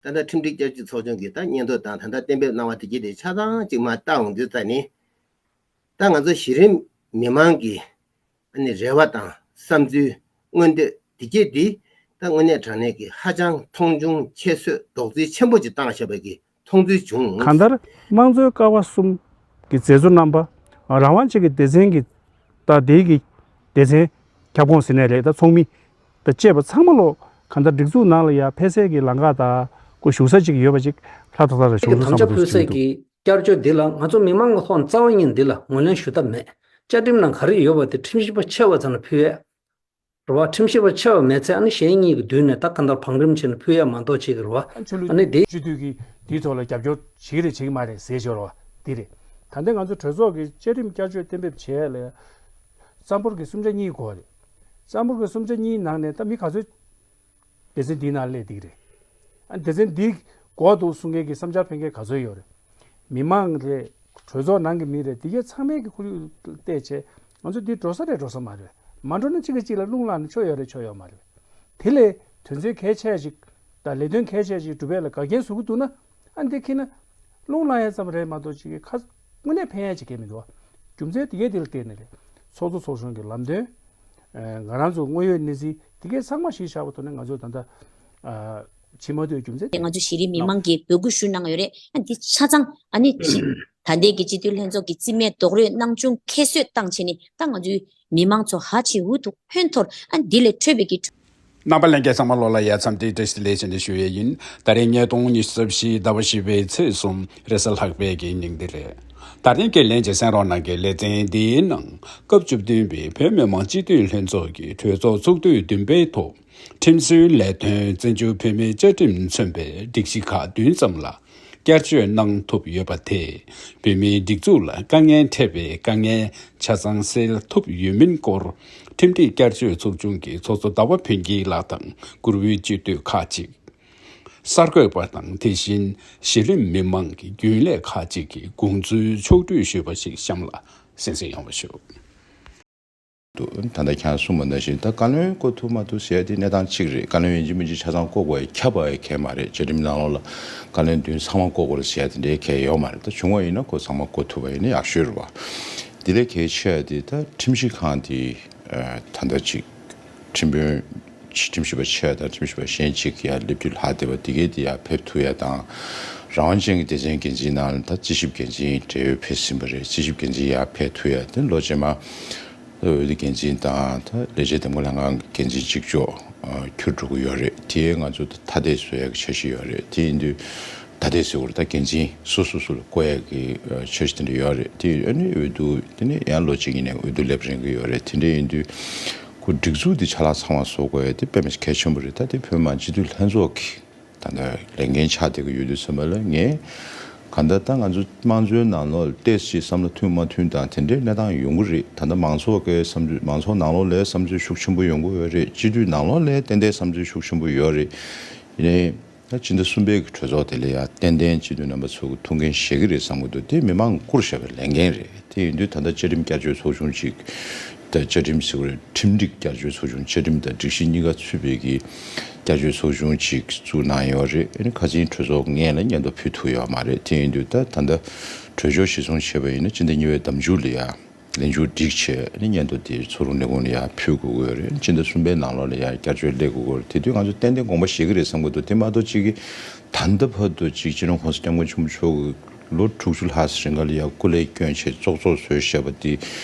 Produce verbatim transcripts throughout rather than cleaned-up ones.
ད་ལྟ་ཁྲིམས་སྒྲིག་བསྐྱར་བཅོས་ཚོགས་ཆུང་གིས་ད་སྙན་ཐོ་དང་ད་ལྟ་གཏན་འབེབས་གནང་བ་དེ་གྱད་དེ་ཆ་ཚང་གཅིག་མར་བལྟ་འོང་དུས་ཙ་ནས། ད་ང་ཚོ་གཞི་རིམ་མི་མང་གི་ཨ་ནི་རེ་བ་དང་བསམ་ཚུལ་མངོན་འདོད་དེ་གྱད་དེ་ད་དངོས་གནས་དྲང་གནས་ཀྱི་ཧ་ཅང་མཐོང་ཆུང་ཁྱད་གསོད་རྡོག་རྫིས་ཆེན་པོ་ཅིག་བཏང་བཞག་པའི་གི་མཐོང་ཚུལ་བྱུང་། གང་ལྟར་དམངས་གཙོའི་ཀ་བ་གསུམ་གྱི་མཛད་གཙོ་རྣམ་པ། རང་དབང་ཅན་གྱི་སྡེ་ཚན་གྱི་ད་དེའི་གི་སྡེ་ཚན་ཁྱབ་ཁོངས་ཟེར་ནའི་རེད། ད་ཚོགས་མི་ད་བཅས་པ་ཚང་མ་ལོ་གང་ལྟར་སྒྲིག་འཛུགས་ནང་ལ་ཡ་ཕེབས་སའི་གི་ལམ་ཁ་དང་ཁོ་བཞུགས་ས་ཅིག་ཡོད་པ་ཅིག་ལྷ་ཐོག་ལྷ་ར་ཁྱེད་ཀྱི་བྱུང་དམ་བཅའ་ཕུལ་སའི་གི་བསྐྱར་བཅོས་འདི་ལ་ང་ཚོ་མི་མང་གི་ཐོག་རྩ་བ་ཉིད་འདི་ལ་ངོས་ལེན་ཞུ་ཐབས་མེད། བཅའ་ཁྲིམས་ནང་ག་རེ་ཡོད་པ་དེ་ཁྲིམས་ཞིབ་པ་ཆེ་བ་ཚང་ལ་ཕུལ་ཡས། རེད་བ། ཁྲིམས་ཞིབ་པ་ཆེ་བ་མེད་ཚེ་ཨ་ནི་གཞན་གཉིས་ཀྱི་མདུན་ནས་ད་གང་ལྟར་བང་རིམ་བྱས་ནས་ཕུལ་ཡ་མ་གཏོགས་བྱེད་ཀྱི་རེད་བ། ཆོས་ལུགས་ཨ་ནི་དེ། སྤྱི་འཐུས་ཀྱིས་དེའི་ཐོག་ལ་རྒྱབ་སྐྱོར་བྱེད་ཀྱི་རེད་བྱེད་ཀྱི་མ་རེད་ཟེར་ཞོར་བ་དེ་རེད། ད་ལྟ་ང་ཚོ་གྲོས་ཚོགས་ཀྱི་བཅའ་ཁྲིམས་བསྐྱར་བཅོས་གཏན་འབེབས་བྱས་ལ་རྩ་འབོར་གྱི་གསུམ་ཆ་གཉིས་དགོས་རེད། རྩ་འབོར་གྱི་གསུམ་ཆ་གཉིས་ནང་ནས་ད་མི་ག་ཚོད་སྡེ་ཚན་འདིའི་ནང་སླེབས་འདི་རེད། ཨ་སྡེ་ཚན་འདི་འགོ་འདུག་གསུང་མཁན་གྱི་བསམ་འཆར་འཕེན་མཁན་ག་ཚོད་ཡོད་རེད། མི་མང་རེད། གྲོས་ཚོགས་ནང་གི་མི་རེད། འདི་གའི་ཚང་མའི་གི་ཁོར་ཡུག་བལྟས་བྱས་ང་ཚོ་འདི་འགྲོ་ས་རེད་འགྲོ་ས་མ་རེད། མ་འགྲོ་ན་གཅིག་གིས་གཅིག་ལ་རླུང་ལངས་ན་ཆོ་ཡོད་རེད་ཆོ་ཡོད་མ་རེད། དེ་ལས་དོན་ཚན་གལ་ཆེ་ཞིག་དང་ལས་དོན་གལ་ཆེ་ཞིག་སྒྲུབ་ཡས་ལ་འགལ་རྐྱེན་བཟོ་གི་འདུག་ན་ཨ་འདི་ཁྱེར་ན་རླུང་ལངས་ཡས་ཙམ་རེད་མ་གཏོགས་གཅིག་གི་ཁ་དངོས་གནས་ཕན་ཡས་ཅིག་གས་མི་འདུག་རྒྱུ་མཚན་དེ་གའི་དེ་ལ་བརྟེན་ནས་རེད། ཚོགས་གཙོ་ཚོགས་གཞོན་གྱི་ལམ་སྟོན། ཨ་ང་རང་ཚོ་དངོས་ཡོད་གནས་ཚུལ་དེ་གའི་ཚང་མ་གཞི་བཞག་པ་ཐོག་ནས་ང་ཚོ་ད་ལྟ་ཨ་ཕྱི་མ་ཐོས་རྒྱུ་མཚན་དེ། ང་ཚོ་གཞི་རིམ་མི་མང་གིས་འབོད་སྐུལ་ཞུ་གནང་ཡོད་རེད། ཨ་འདི་ཆ་ཚང་ཨ་ནི་ཅི་ད་ལྟའི་གི་སྤྱི་འཐུས་ལྷན་ཚོགས་ཀྱི་རྩིས་མེད་རྡོག་རོལ་སྣང་ཆུང་ཁྱད་གསོད་བཏང་བྱས་ནས་ད་ང་ཚོའི་མི་མང་ཚོ་ཧ་ཅིག་འུ་ཐུག་ཕན་ཐོགས་ཨ་འདི་ལས་འཕྲོས་པའི་གི། རྣམ་པ་ལྷན་རྒྱས་ཚང་མ་ལོ་ལ་ཡ་འཚམས་འདྲི་བཀྲ་ཤིས་བདེ་ལེགས་ཞེས་ནས་ཞུ་ཡས་ཡིན། ད་རེས་ཉིས་སྟོང་ཉི་ཤུ་རྩ་བཞི་ཟླ་བ་བཞི་པའི་ཚེས་གསུམ་རེས་གཟའ་ལྷག་པའི་གི་ཉིན་འདི་རེད། ད་རིང་གི་ལན་གྱི་གསན་རོགས་གནང་གི་ལེ་ཚན་འདིའི་ནང་སྐབས་བཅུ་བདུན་པའི་བོད་མི་མང་སྤྱི་འཐུས་ལྷན་ཚོགས་ཀྱི་གྲོས་ཚོགས་ཚོགས་དུས་བདུན་པའི་ཐོག་ཁྲིམས་བཟོའི་ལས་དོན་བཙན་བྱོལ་བོད་མིའི་བཅའ་ཁྲིམས་མཚོན་པའི་སྒྲིག་གཞི་ཁག་བདུན་ཙམ་ལ་བསྐྱར་བཅོས་གནང་ཐུབ་ཡོད་པ་དེས་བོད་མིའི་སྒྲིག་འཛུགས་ལ་དཀའ་ངལ་འཕྲད་པའི་དཀའ་ངལ་ཆ་ཚང་སེལ་ཐུབ་ཡོད་མིན་སྐོར་ཁྲིམས་སྒྲིག་བསྐྱར་བཅོས་ཚོགས་ཆུང་གི་ཚོགས་གཙོ་ཟླ་བ་ཕུན་སྐྱིད་ལགས་དང་བཀུར་འོས་སྤྱི་འཐུས་ཁག་ཅིག་གསར་འགོད་པ་དང་དེ་བཞིན་གཞི་རིམ་མི་མང་གི་རྒྱུན་ལས་ཁག་ཅིག་གིས་དགོངས་ཚུལ་ཕྱོགས་བསྡུས་ཞུས་པ་ཞིག་གཤམ་ལ་གསན་གཟིགས་ཡོང་བ་ཞུ། འདུག་ད་ལྟ་ཁྱེད་རང་གསུངས་པ་ནང་བཞིན་ད་བཀའ་བློན་བསྐོ་ཐུབ་མ་ཐུབ་ཟེར་ཡ་དེ་གནས་སྟངས་གཅིག་རེད། བཀའ་བློན་ཡིན་གཅིག་མིན་གཅིག་ཆ་ཚང་བསྐོ་དགོས་ཡ་ཁྱབ་པ་ཡ་གང་མ་རེད། བཅའ་ཁྲིམས་ནང་ལོགས་ལ་བཀའ་བློན་བདུན་ཚང་མ་བསྐོ་དགོས་རེད་ཟེར་ཡ་དེ་འདྲའི་གང་ཡོད་མ་རེད། ད་བྱུང་བ་ཡིན་ན་ཁོ་ཚང་མ་བསྐོ་ཐུབ་པ་ཡིན་ན་ཡག་ཤོས་རེད་བ། དེ་ལས་གལ་ཆེ་ཡ་དེ་ད་ཁྲིམས་ཞིབ་ཁང་དེ་ད་ལྟ་གཅིག་ཁྲིམས་དཔོན་ཁྲིམས་ཞིབ་པ་ཆེ་ཡ་དང་ཁྲིམས་ཞིབ་པ་གཞན་གཅིག་ཡ་སླེབས་རྒྱུ་ལྷག་བསྡད་པ་དེ་གས་དེ་ཡ་ཕེབས་ཐུབ་ཡ་དང་། རང་དབང་ཅན་གྱི་སྡེ་ཚན་འགན་འཛིན་ནང་ལ་ད་རྩིས་ཞིབ་འགན་འཛིན་བགྲེས་ཡོལ་ཕེབས་ཟིན་པ་རེད། རྩིས་ཞིབ་འགན་འཛིན་ཡ་ཕེབས་ཐུབ་ཡ་དེ་ལོ་རྗེས་མ། འོས་བསྡུ་འགན་འཛིན་དང་ད་ལས་བྱེད་འདེམས་བསྐོ་ལྷན་ཁང་འགན་འཛིན་གཅིག་ལྕོགས་ཁྱོད་འགྲོ་གི་ཡོད་རེད། དེ་ང་ཚོ་ཐ་དད་བཟོ་ཡག་གི་འཆར་གཞི་ཡོད་རེད། དེ་ཡིན་དུས་ད་ལྟའི་ཟེར་བར་ད་འགན་འཛིན་སོ་སོ་སོ་ལ་བསྐོ་ཡག་གི་འཆར་གཞི་དེ་འདྲ་ཡོད་རེད། དེ་ཨ་ནི་འོས་བསྡུ་དེ་ནི་ཡང་ལོ་གཅིག་ཡིན་ནའི་འོས་བསྡུ་སླེབས་རན་གི་ཡོད་རེད། དེ་འདྲ་ཡིན་དུས་ཁོ་སྒྲིག་འཛུགས་དེ་ཆ་ལག་ཚང་བ་བཟོ་དགོས་ཡ་དེ་དཔེ་མི་གལ་ཆེན་པོ་རེད། ད་དེ་བོད་མི་མང་སྤྱི་འཐུས་ལྷན་ཚོགས་ཀྱི་ད་ལྟ་ལས་འགན་ཆགས་བསྡད་ཀྱི་ཡོད་དུས་ཙམ་པ་ལ་ངས་གང་ལྟར་ད་ང་ཚོ་དམངས་གཙོའི་ནང་ལོགས་ལ་ཏོག་ཙམ་བསམ་བློ་མཐུན་མ་མཐུན་དང་དེ་འདྲའི་གནས་སྟངས་ཡོང་གི་རེད། ད་ལྟ་མང་ཚོགས་ཀྱི་བསམ་ཚུལ་མང་ཚོགས་ནང་ལོགས་ལ་བསམ་ཚུལ་ཤུགས་ཆེན་པོ་ཡོང་གི་ཡོད་རེད། སྤྱི་འཐུས་ནང་ལོགས་ལ་ཏན་ཏན་བསམ་ཚུལ་ཤུགས་ཆེན་པོ་ཡོད་རེད། ཡིན་ནའི་ད་སྤྱི་ཟླ་གསུམ་པའི་གི་གྲོས་ཚོགས་དེ་ལ་ཡང་ཏན་ཏན་སྤྱི་འཐུས་རྣམ་པ་ཚོ་གི་ཐུགས་འགན་བཞེས་ཀྱི་རེད་བསམ་གྱི་འདུག་དེ་མི་མང་བསྐུར་བཞག་པའི་ལས་འགན་རེད། དེ་ཡིན་དུས་ད་ལྟ་བཅའ་ཁྲིམས་བསྐྱར་བཅོས་ཚོགས་ཆུང་ཅིག་ད་བཅའ་ཁྲིམས་ཟེར་བ་རེད། ཁྲིམས་སྒྲིག་བསྐྱར་བཅོས་ཚོགས་ཆུང་། བཅའ་ཁྲིམས་དང་སྒྲིག་གཞི་གཉིས་ཀ་ཚུད་པའི་གི་བསྐྱར་བཅོས་ཚོགས་ཆུང་ཅིག་བཙུགས་གནང་ཡོད་རེད། ཨ་ནི་ཁ་སང་གྲོས་ཚོགས་སྔོན་ལ་སྙན་ཐོ་ཕུལ་ཐུབ་ཡོད་མ་རེད། དེ་ཡིན་དུས་ད་ད་ལྟ་གྲོས་ཆོད་གཞིར་བཟུང་བྱས་པ་ཡིན་ན་སྤྱི་ཟླ་གཉིས་པའི་ཟླ་མཇུག་ལ་ཡ་ལས་འཆར་སྒྲིག་བྱས་ཨ་ནི་སྙན་ཐོ་དེ་ཚོགས་རུང་ལས་ཁུངས་ལ་ཡ་ཕུལ་དགོས་ཀྱི་ཡོད་རེད། སྤྱི་ཟླ་གསུམ་པའི་ནང་ལོགས་ལ་ཡ་བསྐྱར་བཅོས་སླེབས་དགོས་ཀྱི་ཡོད་རེད། དེ་དུས་ང་ཚོ་ཏན་ཏན་དགོངས་པ་བཞེས་ཀྱི་རེད་བསམ་གྱི་འདུག་དེ་མ་གཏོགས་གཅིག་གིས་ད་ལྟ་བར་དུ་ཅིག་སྤྱི་ནོར་༸གོང་ས་༸སྐྱབས་མགོན་ཆེན་པོ་མཆོག་གིས་ལོ་དྲུག་ཅུ་ལྷག་ཙམ་རིང་ག་ལ་ཡ་སྐུ་ལས་བསྐྱོན་བྱས་ཙོག་ཙོག་བཟོས་བཞག་པ་དེ་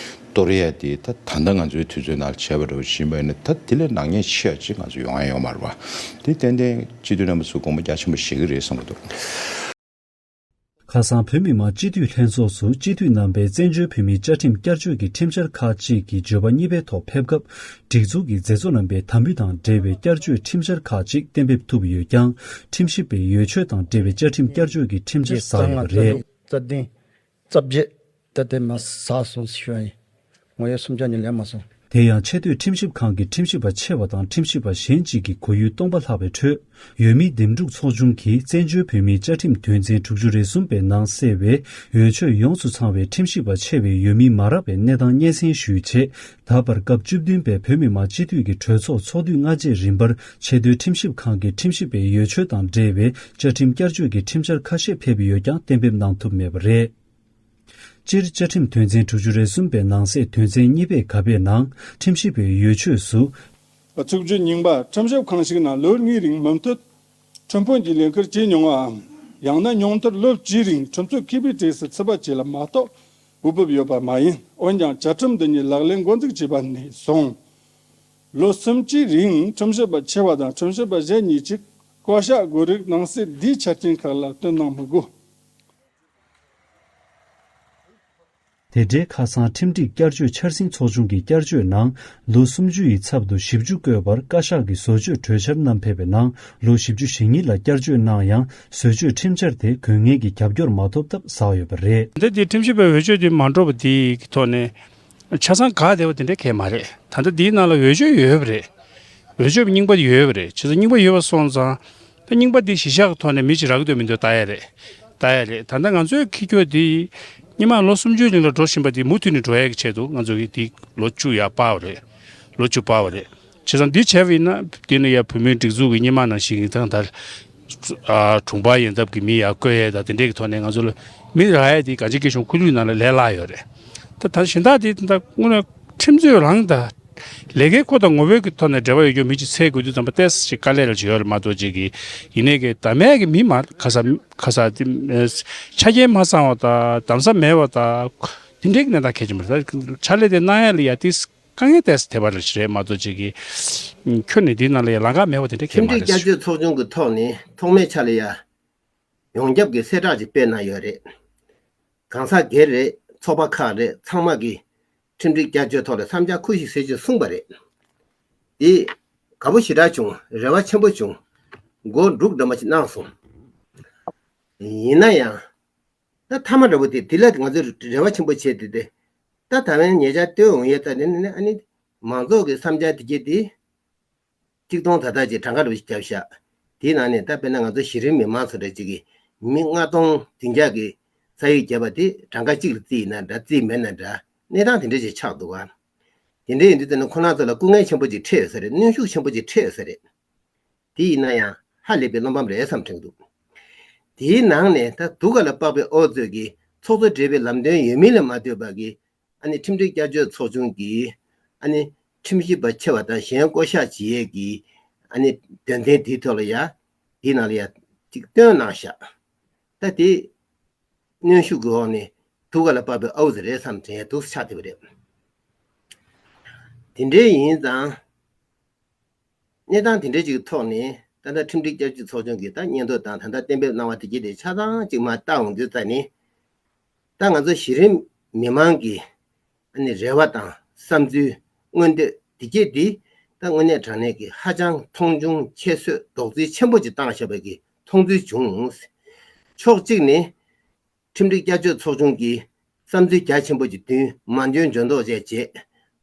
གཏོར་ཡ་དེ་ད་ད་ལྟ་ང་ཚོའི་དུས་ཚོད་ནང་བྱས་པ་འདྲ་བོ་ཞིག་ཡིན་པ་ཡིན་ན་ད་དེ་ལས་ནག་ཉེས་ཆེ་བ་ཅིག་ང་ཚོ་ཡོང་ཡ་ཡོད་མ་རེད་བ། དེ་ཏན་ཏན་སྤྱི་འཐུས་རྣམ་པ་ཚོས་དགོངས་པ་རྒྱ་ཆེན་པོ་བཞེས་ཀྱི་རེད་བསམ་གྱི་འདུག་ཁ་སང་བོད་མི་མང་སྤྱི་འཐུས་ལྷན་ཚོགས་སུ་སྤྱི་འཐུས་རྣམ་པས་བཙན་བྱོལ་བོད་མིའི་བཅའ་ཁྲིམས་བསྐྱར་བཅོས་ཀྱི་ཁྲིམས་འཆར་ཁག་ཅིག་གི་བརྗོད་པ་གཉིས་པའི་ཐོག་ཕེབས་སྐབས། སྒྲིག་འཛུགས་ཀྱི་མཛད་གཙོ་རྣམ་པས་དམ་འབུལ་དང་འབྲེལ་བའི་བསྐྱར་བཅོས་ཁྲིམས་འཆར་ཁག་ཅིག་གཏན་འབེབས་ཐུབ་ཡོད་ཀྱང་། ཁྲིམས་ཞིབ་པས་འོས་ཆོས་དང་འབྲེལ་བའི་བཅའ་ཁྲིམས་བསྐྱར་བཅོས་ཀྱི་ཁྲིམས་འཆར་ཟགས་ཡོད་པ་རེད། རྩ་བདུན། རྩ་བརྒྱད། ད་དེ་མ་ཟགས་སོང་ཞུ་བ་ཡིན། ངོ་ཡོད་སུམ་ཆ་གཉིས་ལེན་མ་སོང་། དེ་ཡང་ཆེས་མཐོའི་ཁྲིམས་ཞིབ་ཁང་གི་ཁྲིམས་ཞིབ་པ་ཆེ་བ་དང་ཁྲིམས་ཞིབ་པ་གཞན་གཅིག་གི་གོ་ཡུལ་སྟོང་པ་ལྷག་པའི་ཁྲོད། འོས་མིའི་འདེམས་སྒྲུག་ཚོགས་ཆུང་གིས་བཙན་བྱོལ་བོད་མིའི་བཅའ་ཁྲིམས་དོན་ཚན་དྲུག་ཅུ་རེ་གསུམ་པའི་ནང་གསལ་བའི་འོས་ཆོས་ཡོངས་སུ་ཚང་བའི་ཁྲིམས་ཞིབ་པ་ཆེ་བའི་འོས་མི་མ་རག་པའི་གནས་སྟངས་སྙན་སེང་ཞུས་རྗེས། ད་བར་སྐབས་བཅུ་བདུན་པའི་བོད་མི་མང་སྤྱི་འཐུས་ཀྱི་གྲོས་ཚོགས་ཚོགས་དུས་ལྔ་བཅུའི་རིམ་པར་ཆེས་མཐོའི་ཁྲིམས་ཞིབ་ཁང་གི་ཁྲིམས་ཞིབ་པའི་འོས་ཆོས་དང་འབྲེལ་བའི་བཅའ་ཁྲིམས་བསྐྱར་བཅོས་ཀྱི་ཁྲིམས་འཆར་ཁ་ཤས་ཕེབས་ཡོད་ཀྱང་གཏན་འབེབས་གནང་ཐུབ་མེད་པ་རེད། སྤྱིར་བཅའ་ཁྲིམས་དོན་ཚན་དྲུག་ཅུ་རེ་གསུམ་པའི་ནང་གསེས་དོན་ཚན་གཉིས་པའི་ག་པའི་ནང་ཁྲིམས་ཞིབ་པའི་འོས་ཆོས་སུ། ཚིག་བརྗོད་རྙིང་པ། ཁྲིམས་ཞིབ་ཁང་ཞིག་ནང་ལོ་གཉིས་རིང་མུ་མཐུད་ཁྲིམས་དཔོན་གྱི་ལས་ཀར་བྱས་མྱོང་བའམ། ཡང་ན་ཉུང་མཐར་ལོ་བཅུའི་རིང་ཁྲིམས་རྩོད་མཁས་པའི་གྲས་སུ་ཚུད་པ་བཅས་ལ་མ་གཏོགས་འོས་བབ་ཡོད་པ་མ་ཡིན། འོན་ཀྱང་བཅའ་ཁྲིམས་འདི་ཉིད་ལག་ལེན་འགོ་འཛུགས་བྱས་པ་ནས་བཟུང་། ལོ་སུམ་ཅུའི་རིང་ཁྲིམས་ཞིབ་པ་ཆེ་བ་དང་ཁྲིམས་ཞིབ་པ་གཞན་གཉིས་ཀྱིས་བསྐོ་གཞག་དགོས་རིགས་ནང་གསེས་འདིའི་ཆ་རྐྱེན་ཁག་ལ་བསྟུན་གནང་མི་དགོས། དེ་འབྲེལ་ཁ་སང་ཁྲིམས་སྒྲིག་བསྐྱར་བཅོས་འཆར་ཟིན་ཚོགས་ཆུང་གི་བསྐྱར་བཅོས་ནང་ལོ་སུམ་ཅུ་ཡི་ཚབ་ཏུ་བཞི་བཅུ་བཀོད་པར་བཀའ་ཤག་གི་བཟོ་བཅོས་གྲོས་འཆར་བསྣམས་ཕེབས་པའི་ནང་ལོ་བཞི་བཅུ་ཞེ་གཉིས་ལ་བསྐྱར་བཅོས་གནང་ཡང་བཟོ་བཅོས་ཁྲིམས་འཆར་དེ་དགོས་ངེས་ཀྱི་རྒྱབ་སྐྱོར་མ་ཐོབ་སྟབས་ཟགས་ཡོད་པ་རེད། འདི་དེ་ཁྲིམས་ཞིབ་པའི་འོས་ཆོས་དེ་མ་འགྲོ་བ་དེ་གི་ཐོག་ནས་ཆ་ཚང་དགའ་བདེ་བ་དེ་འདྲ་གང་ཡང་མ་རེད། ད་ལྟ་འདིའི་ནང་ལ་འོས་ཆོས་ཡོད་པ་རེད། འོས་ཆོས་རྙིང་པ་ཡོད་པ་རེད། བྱས་ཙང་རྙིང་པ་ཡོད་པ་སོང་ཙང་། ད་རྙིང་པ་འདི་གཞི་བཞག་གི་ཐོག་ནས་མི་གཅིག་རག་གི་འདུག་མི་འདུག་ལྟ་ཡ་རེད། ལྟ་ཡ་རེད། ད་ལྟ་ང་ཚོས་འཁྱེར་རྒྱུ་འདི་སྔོན་མ་ལོ་སུམ་ཅུའི་རིང་ལ་འགྲོ་བཞིན་པ་འདི་མུ་མཐུད་ནས་འགྲོ་ཡ་གི་ཆེད་དུ་ང་ཚོ་གིས་འདི་ལོ་བཅུ་ཡར་སྤར་བ་རེད། ལོ་བཅུ་སྤར་བ་རེད། བྱས་ཙང་འདི་བྱས་པ་ཡིན་ན་འདི་ནི་ཡ་བོད་མིའི་སྒྲིག་འཛུགས་ཀྱི་སྔོན་མ་ནང་བཞིན་གྱི་ད་ལྟ་ཨ་དྲུང་འཕར་ཡོང་ཐབས་ཀྱི་མི་ཡར་བསྐོ་ཡས་དང་དེ་འདྲས་ཀྱི་ཐོག་ནས་ང་ཚོ་ལ་མི་རག་ཡས་དེ་གང་ཅི་སྐད་གཞུང་ཁུ་ལུའི་ནང་ལ་ལས་སླ་ཡོད་རེད། ད་ད་གཞན་དག་དེ་ད་དངོས་གནས་ཁྲིམས་རྩོད་རང་ད། ལས་ཀའི་ཁོ་དང་ངོ་བོའི་གི་ཐོག་ནས་འབྲེལ་བ་ཡོད་རྒྱུ་མི་གཅིག་འཚོལ་དགོས་དུས་ཙམ་པ་ཏོག་ཙམ་ཅིག་དཀའ་ལས་ལ་བྱེད་ཡོད་རེད་མ་གཏོགས་ཅིག་གི། ཡིན་ནའི་གི་ད་མས་གི་མི་མ་ག་ས་ག་ས་དེ་ཆ་རྐྱེན་མ་ཚང་བ་དང་གདམ་ས་མེད་པ་དང་དེ་འདྲའི་གི་གནས་སྟངས་གལ་ཆེན་པོ་རེད། ད་ཕྱག་ལས་དེ་གནང་ཡ་ལ་ཡ་དེ་དཀའ་ངལ་ཏོག་ཙམ་འཕྲད་པ་རེད་མ་གཏོགས་ཅིག་གི། ཁྱོན་ནས་དེའི་ནང་ལ་ཡ་ལམ་ཁ་མེད་པ་དེ་འདྲ་གལ་ཁྲིམས་མ་སྒྲིག་རེད། བསྐྱར་བཅོས་ཚོགས་ཆུང་གི་ཐོག་ནས་ཐོག་མའི་ཆ་ལ་ཡ་ཡོངས་ཁྱབ་ཀྱི་གསལ་བསྒྲགས་ཅིག་སྤེལ་གནང་ཡོད་རེད། གང་ཟག་སྒེར་རེད། ཚོགས་པ་ཁག་རེད། ཚང་མ་གིས་ཁྲིམས་སྒྲིག་བསྐྱར་བཅོས་ཐོག་ལ་བསམ་འཆར་ཁུར་ཞིག་ཟེར་ཅིག་གསུངས་པ་རེད། དེ་དགའ་པོ་ཞེ་དྲག་བྱུང་། རེ་བ་ཆེན་པོ་བྱུང་། མགོ་འབྲུག་འདྲ་མ་ཞིག་གནང་སོང་། ཡིན་ན་ཡང་ད་མཐའ་མ་འདྲ་པོ་དེ་དེ་ལ་ང་ཚོས་རེ་བ་ཆེན་པོ་བྱས་དེ་དེ་ད་ད་བན་ཉེ་ཆར་བཏོན་འོང་ཡས་ད་ནི་ནི་ཨ་ནི་མང་ཚོགས་ཀྱི་བསམ་འཆར་དེ་གྱད་དེ། གཅིག་སྟོང་ད་ལྟ་ཅིག་གྲངས་ཀ་འདྲ་པོ་ཞིག་བརྒྱབ་ཤག་དེའི་ནང་ནས་ད་དཔེར་ན་ང་ཚོ་གཞི་རིམ་མི་མང་ཚོ་འདྲ་ཅིག་གིས་མི་ལྔ་སྟོང་བདུན་བརྒྱ་གི་ས་ཡིག་བརྒྱབ་པ་དེ་གྲངས་ཀ་གཅིག་ལ་བརྩིས་ཡིན་ན་འདྲ་བརྩིས་མེད་ན་འདྲ་གནས་སྟངས་དེ་འདྲ་ཅིག་ཆགས་འདུག་ག་དེ་འདྲ་ཡིན་དུས་ད་ནི་ཁོ་རང་ཚོ་ལ་སྐུ་ངལ་ཆེན་པོ་ཅིག་འཕྲད་ཡོད་ས་རེད། གནོན་ཤུགས་ཆེན་པོ་ཅིག་འཕྲད་ཡོད་ས་རེད། དེ་ཡིན་ན་ཡང་ཧ་ལས་པའི་བློ་ཕམ་རེད་བསམ་དྲན་གྱི་འདུག་དེའི་ནང་ནས་ད་སྡུག་ག་ལ་དཔག་པའི་ཨོ་ཚོས་ཀྱིས་ཚོགས་གཙོ་བགྲེས་པའི་ལམ་སྟོན་ཡོད་མིན་ལ་མ་ལྟོས་པ་གི་ཨ་ནི་ཁྲིམས་སྒྲིག་བསྐྱར་བཅོས་ཚོགས་ཆུང་གིས་ཨ་ནི་ཁྲིམས་ཞིབ་པ་ཆེ་བ་དང་གཞན་བསྐོ་གཞག་བྱེད་ཡས་ཀྱི་ཨ་ནི་དོན་ཚན་དེའི་ཐོག་ལ་ཡ་དེའི་ནང་ལ་ཡ་ཅིག་བཏོན་གནང་ཤག་ད་དེ་གནོན་ཤུགས་ཀྱི་འོག་ནས་སྡུག་ག་ལ་དཔག་པའི་ཨོ་ཙི་རེད་བསམ་དྲན་ཡ་འདུག་ཆགས་བསྡད་པ་རེད། དེ་འདྲའི་ཡིན་ཙང་། གནས་སྟངས་དེ་འདྲའི་ཅིག་གི་ཐོག་ནས་ད་ལྟ་ཁྲིམས་སྒྲིག་བསྐྱར་བཅོས་ཚོགས་ཆུང་གིས་ད་སྙན་ཐོ་དང་ད་ལྟ་གཏན་འབེབས་གནང་བ་དེ་གྱད་དེ་ཆ་ཚང་ཅིག་མར་བལྟ་འོང་དུས་ཙ་ནི། ད་ང་ཚོ་གཞི་རིམ་མི་མང་གི་ཨ་ནི་རེ་བ་དང་བསམ་ཚུལ་མངོན་འདོད་དེ་གྱད་དེ་ད་དངོས་གནས་དྲང་གནས་ཀྱི་ཧ་ཅང་མཐོང་ཆུང་ཁྱད་གསོད་རྡོག་རྫིས་ཆེན་པོ་ཅིག་བཏང་བཞག་པའི་གི་མཐོང་ཚུལ་བྱུང་། ཕྱོགས་གཅིག་ནས། ཁྲིམས་སྒྲིག་བསྐྱར་བཅོས་ཚོགས་ཆུང་གིས་བསམ་ཚུལ་རྒྱ་ཆེན་པོ་ཅིག་བཏོན། མ་འཇོན་འཇོན་མདོག་བྱས་བྱས།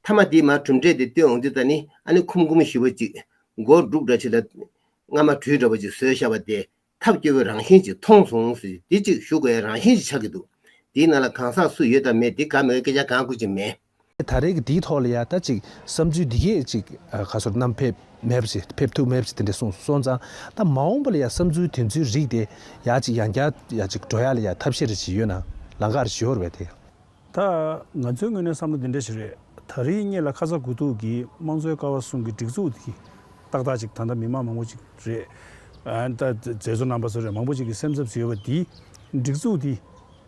མཐའ་མ་དེའི་མར་གྲུབ་འབྲས་དེ་བཏོན་འོང་དུས་ཙ་ནི་ཨ་ནི་ཁུམ་ཁུམ་ཞེ་པོ་ཅིག་མགོ་འབྲུག་འདྲ་ཅིག་ལ་རྔ་མ་དྲུད་འདྲ་པོ་ཅིག་བཟོས་བཞག་པ་དེ་ཐབས་སྐྱོ་བོའི་རང་བཞིན་ཅིག་མཐོང་སོང་ཟེར། དེ་ཅིག་ཞུ་དགོས་ཡ་རང་བཞིན་ཅིག་ཆགས་ཀྱི་འདུག་དེའི་ནང་ལ་གང་ཟག་སུ་ཡོད་དང་མེད་དེ་ག་མེད་སྐད་ཆ་གང་དགོས་ཅིག་མེད། ད་རེས་ཀྱི་འདིའི་ཐོག་ལ་ཡ་ད་ཅིག་བསམ་ཚུལ་འདི་གས་ཅིག་ཨ་ག་ཚོད་བསྣམས་ཕེབས་མེད་པ་ཞིག་ཕེབས་ཐུབ་མེད་པ་ཞིག་དེ་འདྲ་གསུངས་སོང་ཙང་། ད་མ་འོངས་པ་ལ་ཡ་བསམ་ཚུལ་དེ་ཚོའི་རིགས་དེ་ཡ་ཅིག་ཡང་བསྐྱར་ཡ་ཅིག་འགྲོ་ཡ་ལ་ཡ་ཐབས་ཤེས་རེ་ཅིག་ཡོད་ན་ལམ་ཁ་རེ་ཅིག་ཡོད་རེད་པས་དེ། ད་ང་ཚོའི་ངོས་ནས་བསམ་བློ་འདི་འདྲ་ཞིག་རེད། ད་རེས་སྔོན་ལ་ཁ་ཚ་དགོས་གཏུགས་ཀྱིས་དམངས་གཙོའི་ཀ་བ་གསུམ་གྱི་སྒྲིག་འཛུགས་དེ་ཏག་ཏག་ཅིག་ད་ལྟ་མི་མང་མང་པོ་ཅིག་རེད། ཨ་ད་མཛད་གཙོ་རྣམ་པ་ཚོ་རེད། མང་པོ་ཅིག་གིས་སེམས་འཚབ་བྱས་ཡོད་པ་འདི་སྒྲིག་འཛུགས་འདི་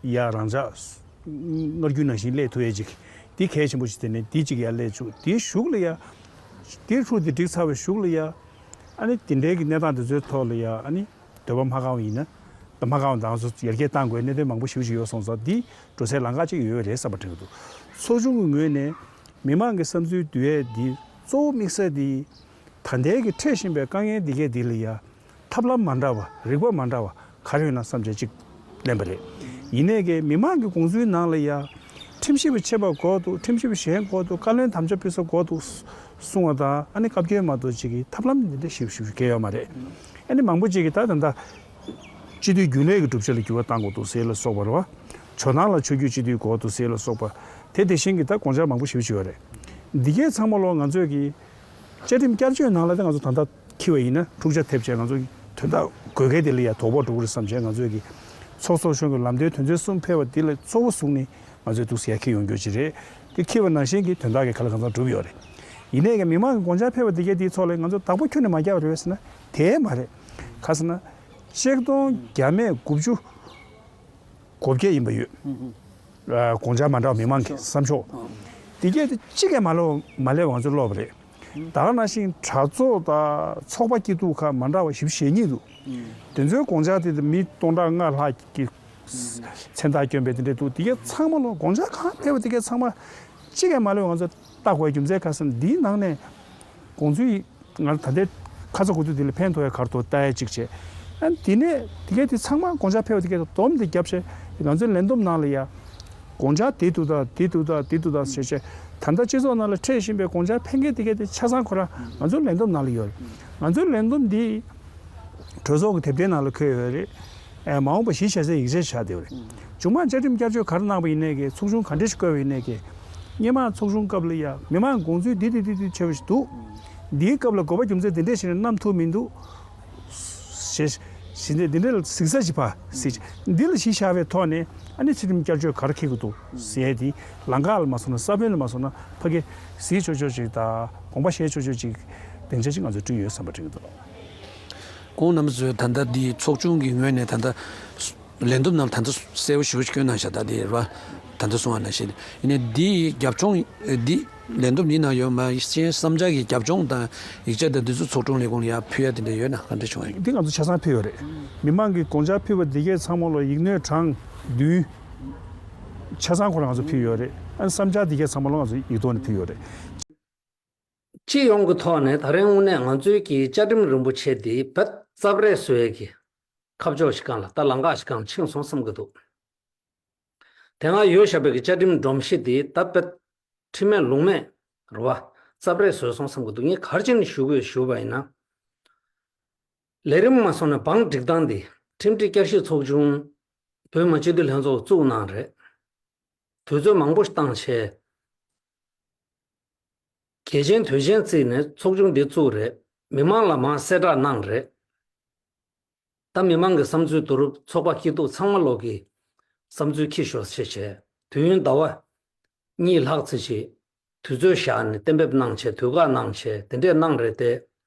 ཡ་རང་འཇགས་སྔར་རྒྱུན་ནང་བཞིན་སླེབས་ཐུབ་ཡས་ཅིག་འདི་གལ་ཆེན་པོ་ཞིག་དེ་ནས་འདི་གཅིག་ཡར་སླེབས་བཅུག་དེའི་གཞུག་ལ་ཡ་དེའི་ཧྲུལ་དེ་འགྲིག་ཚར་བའི་གཞུག་ལ་ཡ་ཨ་ནི་དེ་འདྲའི་གི་གནས་སྟངས་དེ་ཚོའི་ཐོག་ལ་ཡ་ཨ་ནི་འདོད་པ་མ་ཁེངས་པ་ཡིན་ན་ད་མ་ཁེངས་པ་དང་སོ་ཡར་རྒྱས་གཏང་དགོས་གནད་དོན་མང་པོ་ཞེ་པོ་ཅིག་ཡོད་སོང་ཙང་འདི་འགྲོ་སའི་ལམ་ཁ་ཅིག་ཡོད་རེད་བསམ་པ་དྲན་གྱི་འདུག་ཚོགས་ཆུང་གི་ངོས་ནས་མི་མང་གི་བསམ་ཚུལ་བསྡུ་ཡས་འདི་གཙོ་བོ་དམིགས་བསལ་འདི་ད་ལྟའི་གི་འཕྲད་བཞིན་པའི་དཀའ་ངལ་འདི་གས་འདི་ལ་ཡ་ཐབས་ལམ་མ་འདྲ་བ་རིག་པ་མ་འདྲ་བ་ག་རེ་ཡོད་ན་བསམ་བྱས་ཅིག་ལེན་པ་རེད། ཡིན་ནའི་གི་མི་མང་གི་དགོངས་ཚུལ་ནང་ལ་ཡ་ ཁྲིམས་ཞིབ་པ་ཆད་པ་དགོས་འདུག་ཁྲིམས་ཞིབ་པ་གཞན་དགོས་འདུག་བཀའ་བློན་དམ་བཅའ་ཕུལ་ས་དགོས་འདུག་གསུང་བ་དང་། ཨ་ནི་བཀའ་བཀྱོན་མ་གཏོགས་ཅིག་གི་ཐབས་ལམ་འདི་འདྲ་ཞིབ་ཞིབ་བཀལ་ཡོད་མ་རེད། ཨ་ནི་མང་པོ་ཅིག་གིས་ད་ད་ལྟ་སྤྱི་འཐུས་རྒྱུན་ལས་ཀྱི་གྲུབ་ཆ་ལ་འགྱུར་བ་གཏང་དགོས་འདུག་ཟེར་ལ་སོགས་པ་རེད་བ། ཇོ་ནང་ལ་ཆོས་བརྒྱུད་སྤྱི་འཐུས་དགོས་འདུག་ཟེར་ལ་སོགས་པ། དེ་དེ་བཞིན་གྱི་ད་དགོངས་འཆར་མང་པོ་ཞིབ་ཞིབ་ཡོད་རེད། འདི་གའི་ཚང་མ་ལོ་ང་ཚོས་ཀྱི་བཅའ་ཁྲིམས་བསྐྱར་བཅོས་ནང་ལ་ད་ང་ཚོ་ད་ལྟ་འཁྱེར་བ་ཡིན་ན་འཁྲུག་ཆ་ཐེབས་བྱས་ང་ཚོ་གི་དོན་དག་དགོས་གལ་དེ་ལ་ཡ་དོགས་པ་འགྲོ་གི་རེད་བསམ་བྱས། ང་ཚོས་ཀྱི་ཚོགས་གཙོ་གཞོན་གྱི་ལམ་སྟོན་དོན་ཚན་གསུམ་ཕེབས་པ་འདི་ལ་གཙོ་བོ་བཟུང་ནས་ང་ཚོས་འདུག་ཟེར་ཡ་འཁྱེར་ཡོང་རྒྱུ་ཅིག་རེད། དེ་འཁྱེར་བ་ནང་བཞིན་གྱི་དོན་དག་གི་ག་ལ་གང་འཚམ་གྲུབ་ཡོད་རེད། ཡིན་ནའི་ཀྱང་མི་མང་གི་དགོངས་འཆར་ཕེབས་པ་འདི་གའི་དེའི་ཐོག་ལ་ང་ཚོ་བདག་པོ་ཁྱོན་ནས་མ་བརྒྱབ་པ་རེད་ཟེར་ན་དེ་མ་རེད། ག་ཟེར་ན། ཆིག་སྟོང་བརྒྱ་མེད་དགུ་བཅུ་གོ་བརྒྱད་ཡིན་པ་ཡོད། ཨ། དགོངས་འཆར་མ་འདྲ་བ་མི་མང་གི་བསམ་ཕྱོགས། དེ་གས་དེ་གཅིག་ཀྱང་མ་ལོ་མ་སླེབས་པ་ང་ཚོ་ཀློག་པ་རེད། ད་ག་ནང་བཞིན་གྲོས་ཚོགས་དང་ཚོགས་པ་སྐྱིད་སྡུག་ཁག་མ་འདྲ་བ་བཞི་བཅུ་ཞེ་གཉིས་འདུག་དེ་ཚོའི་དགོངས་འཆར་དེ་མི་སྟོང་ཕྲག་ལྔ་ལྷག་གི་མཚན་རྟགས་བསྐྱོན་པའི་དེ་འདྲས་འདུག་དེ་གས་ཚང་མ་ལོ་དགོངས་འཆར་གང་ཕེབས་པ་དེ་གས་ཚང་མ་གཅིག་ཀྱང་མ་ལོ་ང་ཚོ་ལྟ་དགོས་རྒྱུ་མཚན་ག་ཟེར་ན་འདིའི་ནང་ནས་དགོངས་ཚུལ། ང་ད་ལྟའི་ཁ་ཚ་དགོས་གཏུགས་དེ་ལ་ཕན་ཐོགས་ཡ་ག་རེ་འདུག་ལྟ་ཡ་གཅིག་བྱས། ཨ་ནི་དེ་ནས་དེ་གས་དེ་ཚང་མ་དགོངས་འཆར་ཕེབས་པ་དེ་གས་དེ་སྡོམ་དེ་བརྒྱབ་བྱས་ང་ཚོའི་ལས་བསྡོམས་ནང་ལ་ཡ། དགོངས་འཆར་དེ་འདུག་ད་དེ་འདུག་ད་དེ་འདུག་ད་ཟེར་བྱས། ད་ལྟ་སྤྱི་ཚོགས་ནང་ལ་འཕྲད་བཞིན་པའི་དགོངས་འཆར་ཕན་མཁན་དེ་གས་དེ་ཆ་ཚང་ཁོ་རང་ང་ཚོའི་ལས་བསྡོམས་ནང་ལ་ཡོད་རེད། ང་ཚོའི་ལས་བསྡོམས་འདི་གྲོས་ཚོགས་ཀྱི་དེབ་ཐེར་ནང་ལ་འཁོད་ཡོད་རེད། ཨེ། མ་འོངས་པ་གཞི་བཞག་སའི་ཡིག་ཆ་ཆགས་བསྡད་ཡོད་རེད། མཇུག་མ་བཅའ་ཁྲིམས་བསྐྱར་བཅོས་ག་རེ་གནང་པ་ཡིན་ནའི་གི་ཚོགས་ཆུང་ག་འདྲ་ཞིག་བསྐོས་པ་ཡིན་ནའི་གི་སྔོན་མ་ཚོགས་ཆུང་སྐབས་ལ་ཡ་མི་མང་དགོངས་ཚུལ་འདི་འདི་འདི་འདི་ཆེ་བ་ཞིག་འདུག་འདིའི་སྐབས་ལ་དགོས་པ་རྒྱུ་མཚན་འདི་འདྲས་ཞིག་ནས་བསྣམས་ཐུབ་མི་འདུག་ཞེས་ཞེས་འདི་འདི་འདྲས་ལ་གཟིགས་ས་ཞིག་ཕ་གཟིགས། འདི་ལ་གཞི་བཞག་པའི་ཐོག་ནས་ཨ་ནི་ཕྱི་ཁྲིམས་བསྐྱར་བཅོས་ག་རེ་འཁེལ་དགོས་འདུག་ཟེར་ཡས་འདི་ལམ་ཁ་ལ་མ་སོང་ན་ས་བོན་ལ་མ་སོང་ན་ཕ་གི་གཟིགས་ཆོག་ཆོག་ཅིག་དང་དགོངས་པ་བཞེས་ཆོག་ཆོག་ཅིག་སྡིངས་ཆ་ཅིག་ང་ཚོས་བསྐྲུན་ཡོད་བསམ་པ་དྲན་གྱི་འདུག་ཁོང་རྣམ་ཚོས་ད་ལྟ་འདི་ཚོགས་ཆུང་གི་ངོས་ནས་ད་ལྟ་ལས་བསྡོམས་ནང་ད་ལྟ་གསལ་པོ་ཞེ་པོ་ཞིག་བཀོད་གནང་བཞག་ད་འདི་རེད་བ། ད་ལྟ་གསུངས་པ་ནང་བཞིན་ཡིན་ནའི་འདི་རྒྱབ་ལྗོངས་འདི་ལས་བསྡོམས་འདི་ནང་ཡོད་མ་ཡིན་བསམ་འཆར་གྱི་རྒྱབ་ལྗོངས་དང་ཡིག་ཆ་དང་འདི་ཚོ་ཚོགས་དྲུང་ལས་ཁུངས་ལ་ཡར་ཕུལ་ཡ་དེ་འདྲ་ཡོད་ན་ག་འདྲ་བྱུང་ཡོད། འདི་ང་ཚོ་ཆ་ཚང་ཕུལ་ཡོད་རེད། མི་མང་གི་དགོངས་འཆར་ཕུལ་བ་འདི་གས་ཚང་མ་ལོ་ཡིག་སྣོད་གྲངས་བདུན་ཆ་ཚང་ཁོ་རང་ང་ཚོ་ཕུལ་ཡོད་རེད། ཨ་ནི་བསམ་འཆར་འདི་གས་ཚང་མ་ལོ་ང་ཚོ་ཡིག་ཐོག་ནས་ཕུལ་ཡོད་རེད། སྤྱི་ཡོངས་ཀྱི་ཐོག་ནས་ད་རིང་དངོས་གནས་ང་ཚོའི་གི་བཅའ་ཁྲིམས་རིན་པོ་ཆེ་འདི་བེད་རྩབ་རེས་བཟོ་ཡས་ཀྱི་ཁ་ཕྱོགས་ཤིག་སྒང་ལ་ད་ལམ་ཁ་ཞིག་སྒང་ཕྱིན་སོང་བསམ་གྱི་འདུག་དེ་སྔ་ཡོད་བཞག་པའི་གི་བཅའ་ཁྲིམས་སྒྲོམ་གཞི་འདི་ད་བེད་ཁྲིམས་མེད་ལུགས་མེད་རེད་བ། རྩབ་རེས་བཟོས་སོང་བསམ་གྱི་འདུག་ངས་ག་རེ་བྱས་ནས་ཞུ་དགོས་ཞུས་པ་ཡིན་ན། ལས་རིམ་མ་སོང་ནས་བང་སྒྲིག་སྟངས་འདི་ཁྲིམས་སྒྲིག་བསྐྱར་ཞིབ་ཚོགས་ཆུང་བོད་མི་སྤྱི་འཐུས་ལྷན་ཚོགས་བཙུགས་གནང་རེད། དུས་ཚོད་མང་པོ་ཞིག་བཏང་བྱས། གལ་ཆེན་དོན་ཆེན་བརྩིས་ནས་ཚོགས་ཆུང་འདི་བཙུགས་རེད། མི་མང་ལ་མར་གསལ་བསྒྲགས་གནང་རེད། ད་མི་མང་གི་བསམ་ཚུལ་བསྡུ་རུབ་ཚོགས་པ་སྐྱིད་སྡུག་ཚང་མ་ལོག་གི་བསམ་ཚུལ་ཁྱི་ཤོར་ཆེ་བྱས། དུས་ཡུན་ཟླ་བ་གཉིས་ལྷག་ཙམ་ཞིག་དུས་ཚོད་བཞག་ནས་གཏན་འབེབས་གནང་བྱས་དུས་བཀག་གནང་བྱས་དེ་འདྲས་གནང་རེད་དེ།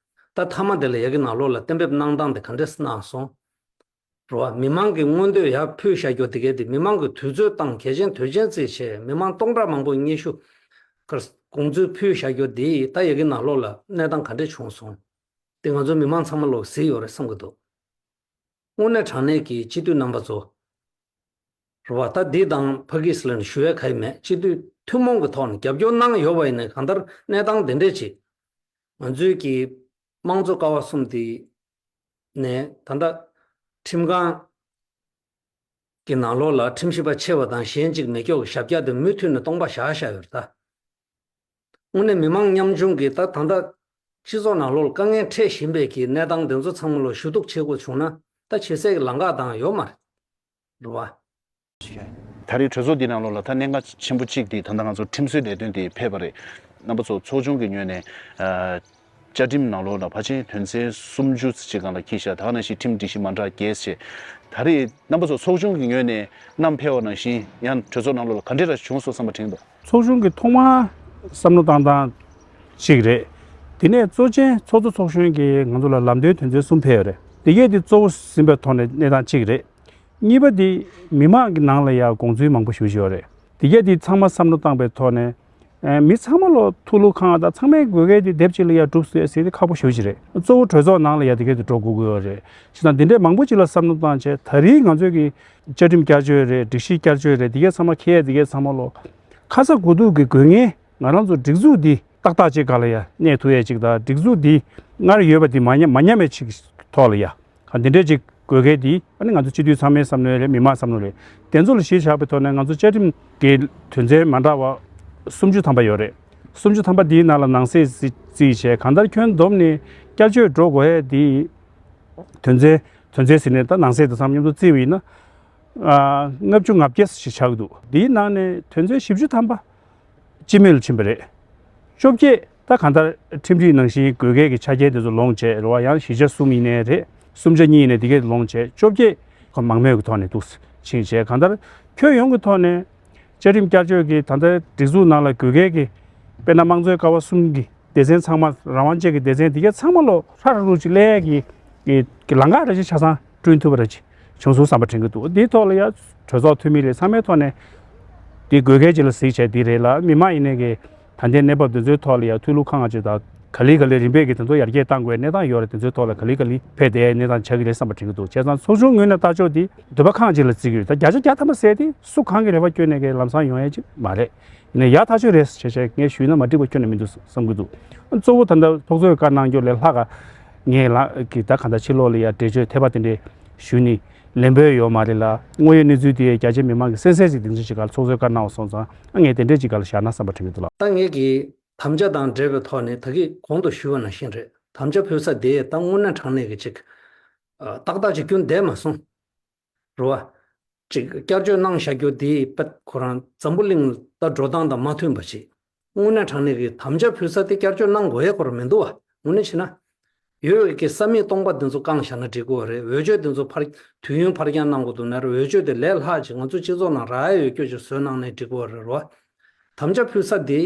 ད་མཐའ་མ་དེ་ལ་ཡ་གི་ནང་ལོགས་ལ་གཏན་འབེབས་གནང་སྟངས་དེ་ག་འདྲས་གནང་སོང་། རེད་བ། མི་མང་གི་མངོན་འདོད་ཡར་ཕུལ་བཞག་རྒྱུ་དེ་གས་དེ་མི་མང་གི་དུས་ཚོད་བཏང་གལ་ཆེན་དོན་ཆེན་བརྩིས་བྱས་མི་མང་སྟོང་ཕྲག་མང་པོ་སྙན་ཞུ་གར་དགོངས་ཚུལ་ཕུལ་བཞག་རྒྱུ་དེ་ད་ཡ་གི་ནང་ལོགས་ལ་གནས་སྟངས་ག་འདྲས་བྱུང་སོང་། དེ་ང་ཚོ་མི་མང་ཚང་མ་ལོག་གཟིགས་ཡོད་རེད་བསམ་གྱི་འདུག་དངོས་གནས་དྲང་གནས་ཀྱི་སྤྱི་འཐུས་རྣམ་པ་ཚོ། རེད་བ། ད་འདི་དང་ཕ་གིས་ལ་ནི་ཞུ་ཡས་ག་ཡི་མེད། སྤྱི་འཐུས་ཐུན་མོང་གི་ཐོག་ནས་རྒྱབ་སྐྱོར་གནང་ཡོད་པ་ཡིན་ནའི་གང་ལྟར་གནས་སྟངས་དེ་འདྲས་ཅིག་ང་ཚོའི་གི་དམངས་གཙོ་ཀ་བ་གསུམ་དེ་ནས་ད་ལྟ་ཁྲིམས་ཁང་གི་ནང་ལོགས་ལ་ཁྲིམས་ཞིབ་པ་ཆེ་བ་དང་གཞན་གཅིག་མེད་སྐྱོག་གི་ཞབས་བཀྱག་དེ་མུ་མཐུད་ནས་སྟོང་པ་བཞག་བཞག་ཡོད་རེད་ད། དངོས་གནས་མི་མང་ཉམ་ཆུང་གིས་ད་ད་ལྟ་སྤྱི་ཚོགས་ནང་ལོགས་ལ་དཀའ་ངལ་འཕྲད་བཞིན་པའི་གི་གནས་སྟངས་དེ་ཚོ་ཚང་མ་ལ་ཞུ་གཏུག་བྱེད་དགོས་བྱུང་ན་ད་བྱེད་སའི་གི་ལམ་ཁ་དང་ཡོད་མ་རེད། རེད་བ། ད་རེས་གྲོས་ཚོགས་འདི་ནང་ལོགས་ལ་ད་གནད་འགག་ཆེན་པོ་གཅིག་དེ་ད་ལྟ་ང་ཚོ་ཁྲིམས་བཟོའི་ལས་དོན་དེ་ཕེབས་པ་རེད། རྣམ་པ་ཚོ་ཚོགས་ཆུང་གི་ངོས་ནས་ཨ་བཅའ་ཁྲིམས་ནང་ལོགས་ལ་ཕལ་ཆེར་དོན་ཚན་སུམ་ཅུ་ཙམ་ཅིག་སྒང་ལ་འཁྱེར་བཞག་ད་ག་ནང་བཞིན་ཁྲིམས་སྒྲིག་གཞི་མ་འདྲ་བརྒྱད་ཅེས། ད་རེས་རྣམ་པ་ཚོ་ཚོགས་ཆུང་གི་ངོས་ནས་བསྣམས་ཕེབས་པ་ནང་བཞིན་ཡང་གྲོས་ཚོགས་ནང་ལོགས་ལ་ག་འདྲས་ར་བྱུང་སོང་བསམ་པ་དྲན་འདུག་ཚོགས་ཆུང་གི་ཐོག་མ་བསམ་བློ་བཏང་སྟངས་གཅིག་རེད། དེ་ནས་གཙོ་ཆེན་ཚོགས་གཙོ་ཚོགས་གཞོན་གྱིས་ང་ཚོ་ལ་ལམ་སྟོན་དོན་ཚན་གསུམ་ཕེབས་ཡོད་རེད། དེ་གས་དེ་གཙོ་བོ་ཟིན་པའི་ཐོག་ནས་གནས་སྟངས་གཅིག་རེད། གཉིས་པ་དེ་མི་མང་གི་ནང་ལ་ཡང་དགོངས་ཚུལ་མང་པོ་ཞུ་བཞིན་ཡོད་རེད། དེ་གས་དེ་ཚང་མ་བསམ་བློ་བཏང་པའི་ཐོག་ནས་ཨ་མི་ཚང་མ་ལོ་ཐུགས་ལུགས་ཁང་དང་ཚང་མའི་དགོས་གལ་དེ་དེབ་གཅིག་ལ་ཡང་གྲུབ་སོང་ཟེར་དེ་ཁག་པོ་ཞེ་པོ་ཅིག་རེད། གཙོ་བོ་གྲོས་ཚོགས་ནང་ལ་ཡང་དེ་གས་དེ་འགྲོ་དགོས་ཀྱི་ཡོད་རེད། བྱས་ཙང་དེ་འདྲས་མང་པོ་ཅིག་ལ་བསམ་བློ་བཏང་བྱས་ད་རེས་ང་ཚོས་ཀྱི་བཅའ་ཁྲིམས་བསྐྱར་བཅོས་རེད། སྒྲིག་གཞི་བསྐྱར་བཅོས་རེད། དེ་གས་ཚང་མ་འཁྱེར་ཡས་དེ་གས་ཚང་མ་ལོ་ཁ་ཚ་དགོས་གཏུགས་ཀྱི་དགོས་ངེས། ང་རང་ཚོ་སྒྲིག་འཛུགས་འདི་ཏག་ཏག་ཅིག་སྒང་ལ་ཡ་གནས་ཐུབ་ཡས་ཅིག་དང་། སྒྲིག་འཛུགས་འདི་སྔར་ཡོད་པ་འདི་མ་ཉམས་མ་ཉམས་ཡས་ཅིག་ཐོག་ལ་ཡ་ག་འདི་འདྲས་ཅིག་ དགོས་གལ་འདི་ཨ་ནི་ང་ཚོ་སྤྱི་འཐུས་ཚང་མའི་བསམ་བློ་རེད། མི་མང་བསམ་བློ་རེད། དེ་ཚོ་ལ་གཞི་བཞག་པའི་ཐོག་ནས་ང་ཚོ་བཅའ་ཁྲིམས་ཀྱི་དོན་ཚན་མ་འདྲ་བ་སུམ་ཅུ་ཐམ་པ་ཡོད་རེད། སུམ་ཅུ་ཐམ་པ་འདིའི་ནང་ལ་ནང་གསེས་རྩིས་བྱས་གང་ལྟར་ཁྱོན་བསྡོམས་ནས་བསྐྱར་བཅོས་འགྲོ་དགོས་ཡས་འདི་དོན་ཚན་དོན་ཚན་ཟེར་ནས་ད་ནང་གསེས་དང་མཚམས་མཉམ་དུ་བརྩིས་པ་ཡིན་ན། ལྔ་བཅུ་ང་བརྒྱད་ཞིག་ཆགས་ཀྱི་འདུག་འདིའི་ནང་ནས་དོན་ཚན་བཞི་བཅུ་ཐམ་པ་སྤྱི་མོས་ལ་ཕྱིན་པ་རེད། བཅོ་བརྒྱད་ད་གང་ལྟར་ཁྲིམས་སྒྲིག་ནང་བཞིན་དགོས་གལ་གྱི་ཆ་རྐྱེན་དེ་ཚོ་ལོངས་བྱས་རེད་བ། ཡང་བཞི་ཆ་གསུམ་ཡིན་ནའི་རེད། གསུམ་ཆ་གཉིས་ཡིན་ནའི་དེ་གས་ལོངས་བྱས། བཅོ་བརྒྱད་ཁོ་མང་མོས་ཀྱི་ཐོག་ནས་འདུག་ཕྱིན་བྱས་གང་ལྟར་ཁྱོན་ཡོངས་ཀྱི་ཐོག་ནས་བཅའ་ཁྲིམས་བསྐྱར་བཅོས་ཀྱི་ད་ལྟ་སྒྲིག་འཛུགས་ནང་ལ་དགོས་གལ་གྱི་དཔེར་ན་དམངས་གཙོའི་ཀ་བ་གསུམ་གྱི་སྡེ་ཚན་ཚང་མ་རང་དབང་ཅན་གྱི་སྡེ་ཚན་དེ་གས་ཚང་མ་ལོ་ཧྲ་ར་རུ་ཅིག་སླེབས་ཡས་ཀྱི་ཀྱི་ལམ་ཁ་ར་ཅིག་ཆ་ཚང་བསྐྲུན་ཐུབ་པ་ར་ཅིག་བྱུང་སོང་བསམ་པ་དྲན་གྱི་འདུག་དེའི་ཐོག་ལ་ཡ་གྲོས་ཚོགས་འཐུས་མི་ལས་ཚང་མའི་ཐོག་ནས་དེ་དགོས་གལ་ཅིག་ལ་གཟིགས་བྱས་དེ་རེད་ལ། མི་མང་ཡིན་ནའི་གི་ད་ལྟའི་གནས་བབ་དེ་ཚོའི་ཐོག་ལ་ཡ་ཐུགས་ལུགས་ཁག་ཅིག་དང་ག་ལེ་ག་ལེ་རིམ་པས་ཀྱི་དེ་ཚོ་ཡར་རྒྱས་གཏང་དགོས་གནས་སྟངས་ཡོད་རེད། དེ་ཚོའི་ཐོག་ལ་ག་ལེ་ག་ལེ་ཕེབས་བསྡད་གནས་སྟངས་ཆགས་ཀྱི་རེད་བསམ་པ་དྲན་གྱི་འདུག་བྱས་ཙང་ཚོགས་ཆུང་ངོས་ནས་ལྟ་ཕྱོགས་དེ་འདོད་པ་ཁག་ཅིག་ལ་བརྩི་གི་ཡོད། ད་བརྒྱ་ཆ་བརྒྱ་ཐམ་པ་ཟེར་དེ་སུ་གང་གི་རེ་བ་བསྐྱོན་ནས་གི་ལམ་སང་ཡོང་ཡ་ཅིག་མ་རེད། ཡིན་ན་ཡག་ཐག་ཆོད་རེད་ཟེར་བྱས་ངས་ཞུས་ན་མ་འགྲིག་པ་ཁྱོན་ནས་མི་འདུག་བསམ་གྱི་འདུག་གཙོ་བོ་ད་ལྟ་ཚོགས་གཙོས་བཀའ་གནང་རྒྱུ་ལས་ལྷག་ག་ངས་ལ་གི་ད་ག་འདྲ་ཕྱི་ལོགས་ལ་ཡ་འགྲེལ་བརྗོད་འཐད་པ་དེ་འདྲས་ཞུས་ནས་ལན་འབོད་ཡོད་མ་རེད་ལ། དངོས་ཡོད་གནས་ཚུལ་དེ་རྒྱ་ཆེ་མི་མང་གི་གསན་གསལ་ཞིག་དེ་འདྲ་ཞིག་ག་ལ་ཚོགས་གཙོས་བཀའ་གནང་བ་སོང་ཙང་ཨ་ངས་དེ་འདྲས་ཅིག་ག་ལ་བཞག་ན་བསམ་པ་དྲན་གྱི་འདུག་ལགས། ད་ངས་ཀྱི་དམ་བཅའ་དང་འབྲེལ་བའི་ཐོག་ནས་ད་གིན་གོང་དུ་ཞུས་པ་ནང་བཞིན་རེད། དམ་བཅའ་ཕུལ་ས་དེ་ད་དངོས་གནས་དྲང་གནས་ཀྱི་ཅིག་ཏག་ཏག་ཅིག་བསྐྱོན་བསྡད་མ་སོང་། རེད་བ། ཅིག་བསྐྱར་བཅོས་གནང་བཞག་རྒྱུ་དེ་པད་ཁོ་རང་འཛམ་བུ་གླིང་ལ་ད་འགྲོ་སྟངས་དང་མ་མཐུན་པ་ཞིག་དངོས་གནས་དྲང་གནས་ཀྱི་དམ་བཅའ་ཕུལ་ས་དེ་བསྐྱར་བཅོས་གནང་དགོས་ཡས་ཁོ་རང་མི་འདུག་བ། དངོས་གནས་བྱས་ན། ཡོད་ཀྱི་ས་མིག་སྟོང་པ་དེ་ཚོ་བཀང་བཞག་ན་འགྲིག་གི་རེད། འོས་ཆོས་དེ་ཚོ་ཕར་དུས་ཡུན་ཕར་འགྱངས་གནང་དགོས་འདུག་ན་ར། འོས་ཆོས་དེ་ལས་ལྷག་ཅིག་ང་ཚོ་སྤྱི་ཚོགས་ནང་རག་ཡས་ཡོད་རྒྱུ་ཅིག་བཟོས་གནང་ནའི་འགྲིག་གི་རེད་རོ། དམ་བཅའ་ཕུལ་ས་དེ་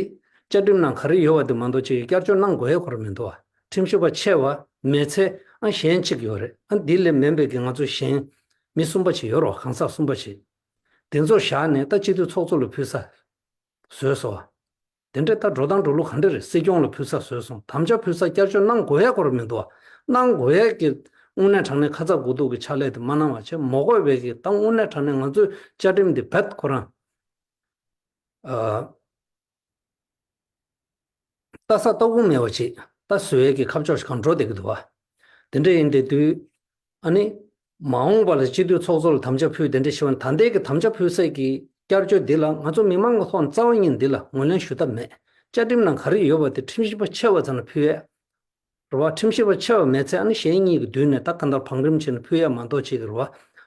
བཅའ་ཁྲིམས་ནང་ག་རེ་ཡོད་པ་དེ་མ་གཏོགས་ཅིག་བསྐྱར་བཅོས་གནང་དགོས་ཡས་ཁོ་རང་མི་འདུག་བ། ཁྲིམས་ཞིབ་པ་ཆེ་བ་མེད་ཚེ་ཨ་གཞན་གཅིག་ཡོད་རེད། ཨ་འདི་ལས་མིན་པའི་གི་ང་ཚོ་གཞན་མི་གསུམ་པ་ཅིག་ཡོད་རོ། གང་ཟག་གསུམ་པ་ཅིག་དེ་ཚོ་བཞག་ནས་ད་སྤྱི་འཐུས་ཚོགས་གཙོ་ལ་ཕུལ་ས་བཟོས་སོང་བ། དེ་འདྲའི་ད་འགྲོ་སྟངས་འགྲོ་ལུགས་ག་འདྲ་རེད། སྲིད་སྐྱོང་ལ་ཕུལ་ས་བཟོས་སོང་། དམ་བཅའ་ཕུལ་ས་བསྐྱར་བཅོས་གནང་དགོས་ཡ་ཁོ་རང་མི་འདུག་བ། གནང་དགོས་ཡ་གི་དངོས་གནས་དྲང་གནས་ཁ་ཚ་དགོས་གཏུགས་ཀྱི་ཕྱག་ལས་དེ་མ་གནང་བ་བྱས་མ་དགོས་པའི་གི་ད་དངོས་གནས་དྲང་གནས་ང་ཚོའི་བཅའ་ཁྲིམས་འདི་རྦད་ཁོ་རང་ཨ། ལྟ་ས་ལྟ་དགོངས་མེད་པ་ཅིག་ད་བཟོ་ཡས་ཀྱི་ཁ་ཕྱོགས་ཤིག་གང་འགྲོ་བསྡད་ཀྱི་འདུག་བ། དེ་འདྲ་ཡིན་དེ་དུས་ཨ་ནི། མ་འོངས་པ་ལ་སྤྱི་འཐུས་ཚོགས་གཙོ་ལ་དམ་བཅའ་ཕུལ་དེ་འདྲ་ཞུ་བ་ནི་ད་ལྟའི་གི་དམ་བཅའ་ཕུལ་སའི་གི་བསྐྱར་བཅོས་འདི་ལ་ང་ཚོ་མི་མང་གི་ཐོག་ནས་རྩ་བ་ཉིད་འདི་ལ་ངོས་ལེན་ཞུ་ཐབས་མེད། བཅའ་ཁྲིམས་ནང་ག་རེ་ཡོད་པ་དེ་ཁྲིམས་ཞིབ་པ་ཆེ་བ་ཚོ་ལ་ཕུལ་ཡས། རེད་བ། ཁྲིམས་ཞིབ་པ་ཆེ་བ་མེད་ཚེ་ཨ་ནི་གཞན་གཉིས་ཀྱི་མདུན་ནས་ད་ག་འདྲ་བང་རིམ་བྱས་ནས་ཕུལ་ཡས་མ་གཏོགས་ཅིག་རེད་བ།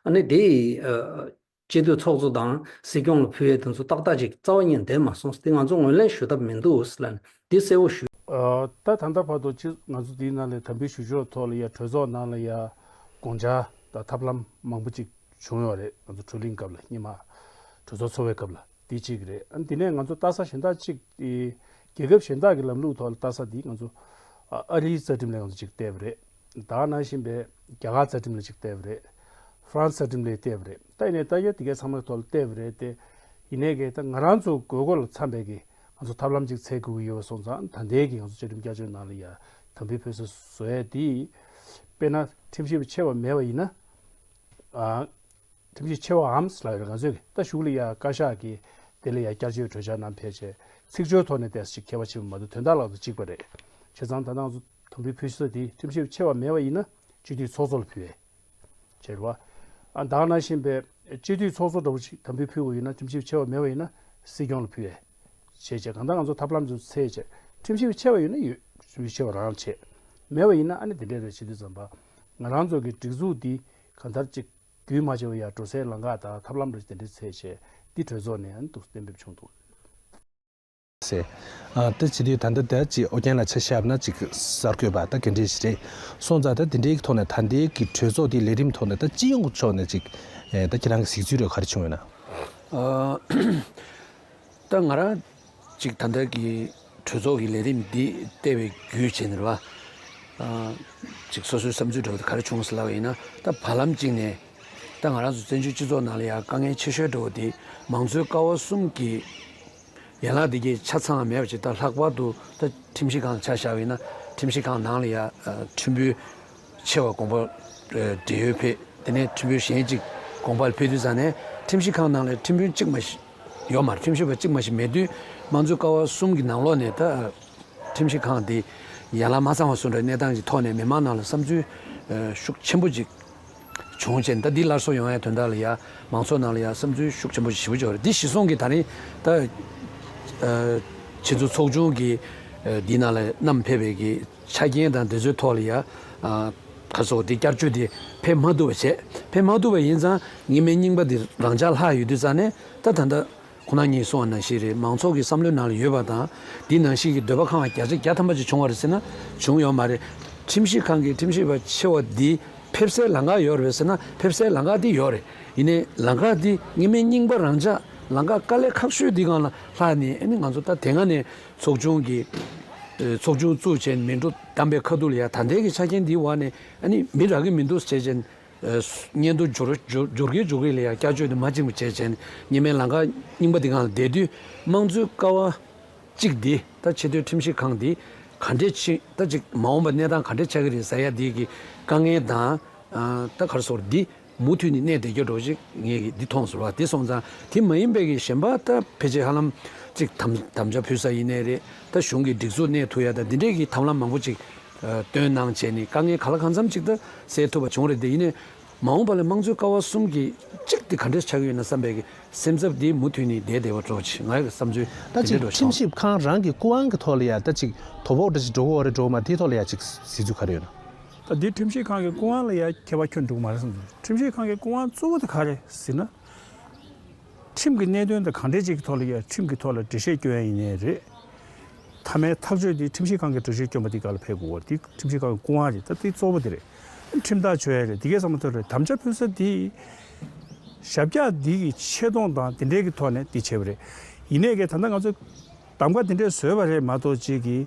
ཨ་ནི་དེ་ཡི་ཨ། སྤྱི་འཐུས་ཚོགས་གཙོ་དང་སྲིད་སྐྱོང་ལ་ཕུལ་ཡས་དེ་ཚོ་ཏག་ཏག་ཅིག་རྩ་བ་ཉིད་བསྡད་མ་སོང་། དེ་ང་ཚོ་ངོས་ལེན་ཞུ་ཐབས་མི་འདུག་ཟེར་ལབ་ནས་འདི་གསལ་བོ་ཞུ། ཨ། ད་ད་ལྟ་བར་དུ་ཅི་ང་ཚོ་འདིའི་ནང་ལ་དམ་འབུལ་ཞུ་ཕྱོགས་ཐོག་ལ་ཡ་གྲོས་ཚོགས་ནང་ལ་ཡ་དགོངས་འཆར་དང་ཐབས་ལམ་མང་པོ་ཅིག་བྱུང་ཡོད་རེད། ང་ཚོ་གྲོས་གླེང་སྐབས་ལ་སྔོན་མ་གྲོས་ཚོགས་ཚོགས་པའི་སྐབས་ལ་འདི་གཅིག་རེད། ཨ་ནི་འདི་ནས་ང་ཚོ་ལྟ་ས་གཞན་དག་ཅིག་དེ་རྒྱལ་ཁབ་གཞན་དག་གི་ལམ་ལུགས་ཐོག་ལ་ལྟ་ས་འདི་ང་ཚོ་ཨ་ཨ་རིའི་རྩ་ཁྲིམས་ལ་ང་ཚོ་ཅིག་བལྟས་པ་རེད། ད་ག་ནང་བཞིན་པའི་རྒྱ་གར་རྩ་ཁྲིམས་ལ་ཅིག་བལྟས་པ་རེད། ཧྥ་རན་སི་རྩ་ཁྲིམས་ལ་བལྟས་པ་རེད། ད་ཡིན་ནའི་ད་ཡ་དེ་གའི་ཚང་མའི་ཐོག་ལ་བལྟས་པ་རེད་དེ། ཡིན་ནའི་གི་ད་ང་རང་ཚོ་དགོས་མཁོ་ལ་འཚམ་པའི་གི་ང་ཚོ་ཐབས་ལམ་ཅིག་འཚོལ་དགོས་ཀྱི་ཡོད་པ་སོང་ཙང་ད་ལྟའི་གི་ང་ཚོ་བཅའ་ཁྲིམས་བསྐྱར་བཅོས་ནང་ལ་ཡ་དམ་འབུལ་ཕུལ་ས་བཟོ་ཡས་དེ་དཔེར་ན་ཁྲིམས་ཞིབ་པ་ཆེ་བ་མེད་པ་ཡིན་ན། ཨ། ཁྲིམས་ཞིབ་ཆེ་བའམ་ལབ་ཡོད་རེད། ང་ཚོས་ད་གཞུག་ལ་ཡ་བཀའ་ཤག་གིས་དེ་ལ་ཡ་བསྐྱར་བཅོས་གྲོས་འཆར་ནང་ཕེབས་བྱས་ཚིག་སྦྱོར་ཐོག་ནས་ཏོག་ཙམ་ཅིག་ཁྱད་པར་ཕྱིན་པ་མ་གཏོགས་དོན་དག་ལ་ཚོ་གཅིག་པ་རེད། བྱས་ཙང་ད་ང་ཚོ་དམ་འབུལ་ཕུལ་ས་དེ་ཁྲིམས་ཞིབ་ཆེ་བ་མེད་པ་ཡིན་ན་སྤྱི་འཐུས་ཚོགས་གཙོ་ལ་ཕུལ་ཡས་བྱས་རེད་བ། ཨ་ད་ག་ནང་བཞིན་པའི་སྤྱི་འཐུས་ཚོགས་གཙོ་འདྲ་བོ་ཞིག་དམ་འབུལ་ཕུལ་དགོས་ཡིན་ན་ཁྲིམས་ཞིབ་ཆེ་བ་མེད་པ་ཡིན་ན་སྲིད་སྐྱོང་ལ་ཕུལ་ཡས་བྱས་བྱས་གང་ལྟར་ང་ཚོ་ཐབས་ལམ་ཚོ་འཚོལ་བྱས་ཁྲིམས་ཞིབ་ཆེ་བ་ཡོད་ན་ཡོད། ཁྲིམས་ཞིབ་ཆེ་བ་རང་བྱས་མེད་པ་ཡིན་ན་ཨ་ནི་དེ་འདྲས་རེད། བྱེད་དུས་ཙམ་པ་ང་རང་ཚོ་གི་སྒྲིག་འཛུགས་འདི་གང་ལྟར་ཅིག་རྒྱུན་མ་ཆད་པར་ཡར་འགྲོ་སའི་ལམ་ཁ་དང་ཐབས་ལམ་རེ་དེ་འདྲ་འཚོལ་བྱས་འདི་གྲོས་ཚོགས་ནས་ཨ་ནི་འདུག་གཏན་འབེབས་བྱུང་འདུག་ཟེར། ཨ་ད་བྱེད་དུས་ད་ལྟ་ད་ཅིག་ཨོ་རྒྱན་ལགས་ཆ་བཞག་ན་ཅིག་གསར་འགོད་པ་ད་ག་འདྲས་ཞིག་རེད་སོང་ཙང་ད་དེ་འདྲའི་ཐོག་ནས་ད་ལྟའི་གི་གྲོས་ཚོགས་འདི་ལས་རིམ་ཐོག་ནས་ད་སྤྱི་ཡོངས་ཀྱི་ཕྱོགས་ནས་ཅིག་ཨེ་ད་ཁྱེད་རང་གི་གཟིགས་ཚུལ་རེ་ག་རེ་བྱུང་ཡོད་ན། ཨ། ད་ང་རང་ཅིག་ད་ལྟ་གི་གྲོས་ཚོགས་ཀྱི་ལས་རིམ་འདི་བལྟས་པའི་བརྒྱུད་བྱས་ནས་རེད་བ། ཨ། ཅིག་སོ་སོའི་བསམ་ཚུལ་འདྲ་བོ་དེ་ག་རེ་བྱུང་ཟེར་ལབ་པ་ཡིན་ན་ད་བར་ལམ་གཅིག་ནས་ད་ང་རང་ཚོ་བཙན་བྱོལ་སྤྱི་ཚོགས་ནང་ལ་ཡང་དཀའ་ངལ་ཆེ་ཤོས་འདྲ་བོ་དེ་མང་གཙོའི་ཀ་བ་གསུམ་གྱི་ཡན་ལག་འདི་གའི་ཆ་ཚང་མེད་པ་ཅིག་ད་ལྷག་པར་དུ་ད་ཁྲིམས་ཞིབ་ཁང་ཆ་བཞག་པ་ཡིན་ན་ཁྲིམས་ཞིབ་ཁང་ནང་ལ་ཡང་ཁྲིམས་དཔོན་ཆེ་བ་དགོངས་པ་བགྲེས་ཡོལ་ཕེབས། དེ་ནས་ཁྲིམས་དཔོན་གཞན་གཅིག་དགོངས་པ་ལ་ཕེབས་དུས་ཙང་ནས་ཁྲིམས་ཞིབ་ཁང་ནང་ལ་ཁྲིམས་དཔོན་གཅིག་མ་ཡོད་མ་རེད། ཁྲིམས་ཞིབ་པ་གཅིག་མ་ཞིག་མེད་དུས་མང་གཙོའི་ཀ་བ་གསུམ་གྱི་ནང་ལོགས་ནས་ད་ཁྲིམས་ཞིབ་ཁང་དེ་ཡན་ལག་མ་ཚང་བ་བཟོ་འདྲ་གནས་སྟངས་ཀྱི་ཐོག་ནས་མི་མང་ནང་ལ་བསམ་ཚུལ་ཤུགས་ཆེན་པོ་ཅིག་ བྱུང་བྱས་ནས། ད་འདི་སླར་གསོ་ཡོང་ཡའི་དོན་དག་ལ་ཡ་མང་ཚོགས་ནང་ལ་ཡ་བསམ་ཚུལ་ཤུགས་ཆེན་པོ་ཞེ་པོ་ཅིག་ཡོད་རེད། འདི་གཞི་བཟུང་གིས་ད་རིང་ད་ཨ་ཁྱེད་ཚོ་ཚོགས་ཆུང་གི་ཨ་འདི་ནང་ལ་བསྣམས་ཕེབས་པའི་གི་ཆ་རྐྱེན་དང་དེ་ཚོའི་ཐོག་ལ་ཡ་ཨ་ག་སོགས་དེ་བསྐྱར་བཅོས་དེ་ཕེབས་མ་ཐུབ་པ་བྱས། ཕེབས་མ་ཐུབ་པ་ཡིན་ཙང་སྔོན་མའི་རྙིང་པ་དེ་རང་འཇགས་ལྷག་ཡོད་དུས་ཙང་ནས། ད་ད་ལྟ་ཁོ་ན་ཉིད་གསུངས་པ་ནང་བཞིན་རེད། མང་ཚོགས་ཀྱི་བསམ་བློའི་ནང་ལ་ཡོད་པ་དང་། འདི་ནང་བཞིན་གྱི་འདོད་པ་ཁེངས་པ་བརྒྱ་ཆ་བརྒྱ་ཐམ་པ་ཅིག་བྱུང་བ་རེད་ཟེར་ན་བྱུང་ཡོད་མ་རེད། ཁྲིམས་ཞིབ་ཁང་གི་ཁྲིམས་ཞིབ་པ་ཆེ་བ་འདི་ཕེབས་སའི་ལམ་ཁ་ཡོད་རེད་ཟེར་ན་ཕེབས་སའི་ལམ་ཁ་འདི་ཡོད་རེད། ཡིན་ནའི་ལམ་ཁ་འདི་སྔོན་མའི་རྙིང་པ་རང་འཇགས་ལམ་ཁ་དཀའ་ལས་ཁག་ཤོས་འདི་སྒང་ལ་ལྷག་ནས། ཨ་ནི་ང་ཚོ་ད་དེ་སྔ་ནས་ཚོགས་ཆུང་གི་ཨ་ཚོགས་ཆུང་བཙུགས་བྱས་ནས་མེ་འབྲུ་བསྡམས་པའི་ཁ་ཐུག་ལ་ཡ་ད་ལྟའི་གི་ཆ་རྐྱེན་འདིའི་འོག་ནས་ཨ་ནི་མི་རག་གི་མི་འདུག་ཟེར་བྱས་བྱས་ནས། ཨ་སྔོན་དུ་འགྱུར་འགྱུར་འགྱུར་གི་འགྱུར་གི་ལ་ཡ་བསྐྱར་བཅོས་དེ་མ་བྱུང་བ་བྱས་བྱས་ནས། སྔོན་མའི་ལམ་ཁ་རྙིང་པ་འདི་སྒང་ལ་བསྡད་དུས་དམངས་གཙོའི་ཀ་བ་གཅིག་འདི་ད་ཆེས་མཐོའི་ཁྲིམས་ཞིབ་ཁང་འདི་ག་འདྲས་ཆགས། ད་ཅིག་མ་འོངས་པ་གནས་སྟངས་ག་འདྲས་ཆགས་ཀྱི་རེད་ཟེར་ཡ་འདི་གི་དཀའ་ངལ་དང་། ཨ་ད་ག་རེ་ཟེར། འདི་མུ་མཐུད་ནས་གནས་བསྡད་རྒྱུ་འདྲ་ཅིག་ངས་ཀྱིས་འདི་མཐོང་སོང་བ། དེ་སོང་ཙང་དེ་མ་ཡིན་པའི་གི་གཞན་པ་ད་ཕལ་ཆེར་ཧ་ལམ་ཅིག་དམ་དམ་བཅའ་ཕུལ་ས་ཡིན་ནའི་རེད། ད་གཞུང་གི་སྒྲིག་འཛུགས་གནས་ཐུབ་ཡ་ད་འདི་འདྲས་ཀྱི་ཐབས་ལམ་མང་པོ་ཅིག་ཨ་བཏོན་གནང་བྱས་ནས་དཀའ་ངལ་གང་ལ་གང་འཚམ་ཅིག་ད་སེལ་ཐུབ་པ་བྱུང་རེད། དེ་ཡིན་ནའི་མ་འོངས་པ་ལ་དམངས་གཙོའི་ཀ་བ་གསུམ་གྱི་གཅིག་དེ་ག་འདྲས་ཆགས་ཀྱི་ཡོད་ན་བསམ་པའི་གི་སེམས་འཚབ་དེ་མུ་མཐུད་ནས་བསྡད་བསྡད་པ་འདྲ་ཅིག་ངའི་བསམ་ཚུལ་ད་དེ་ཅིག་འདྲ་འདྲ་ཅིག་ཁྲིམས་ཞིབ་ཁང་རང་གི་སྐུ་དབང་གི་ཐོག་ལ་ཡ་ད་ཅིག་དོ་ཕོག་འདྲ་ཅིག་འགྲོ་གི་ཡོད་རེད་འགྲོ་མ། དེའི་ཐོག་ལ་ཡ་ཅིག་གཟིགས་ཚུལ་ག་རེ་ཡོད་ན། ད་འདི་ཁྲིམས་ཞིབ་ཁང་གི་སྐུ་དབང་ལ་ཡ་ཁྱད་པར་ཁྱོན་འགྲོ་གི་མ་རེད་བསམ་འདུག་ཁྲིམས་ཞིབ་ཁང་གི་སྐུ་དབང་གཙོ་བོ་དེ་ག་རེ་ཟེར་ན། ཁྲིམས་ཀྱི་གནད་དོན་དང་གང་འདྲས་ཅིག་གི་ཐོག་ལ་ཡ་ཁྲིམས་ཀྱི་ཐོག་ལ་འགྲེལ་བཤད་སྐྱོན་ཡ་ཡིན་ནའི་རེད། མཐའ་མའི་ཐག་གཅོད་དེ་ཁྲིམས་ཞིབ་ཁང་གིས་འགྲེལ་བཤད་སྐྱོན་པ་དེ་ག་ལ་ཕེབས་དགོས་པ་རེད། དེ་ཁྲིམས་ཞིབ་ཁང་གི་སྐུ་དབང་རེད། ད་དེ་གཙོ་བོ་དེ་རེད། ཁྲིམས་ཐག་གཅོད་ཡ་རེད། དེ་གས་ཚང་མ་ཐོག་རེད། དམ་བཅའ་ཕུལ་ས་དེ་ཞབས་བཀྱག་འདི་གི་ཆེ་མཐོང་དང་དེ་འདྲས་ཀྱི་ཐོག་ནས་དེ་བྱས་པ་རེད། ཡིན་ནའི་གས་ད་ལྟ་ང་ཚོ་གདམ་ག་དེ་འདྲས་བཟོས་པ་རེད་མ་གཏོགས་ཅིག་གི་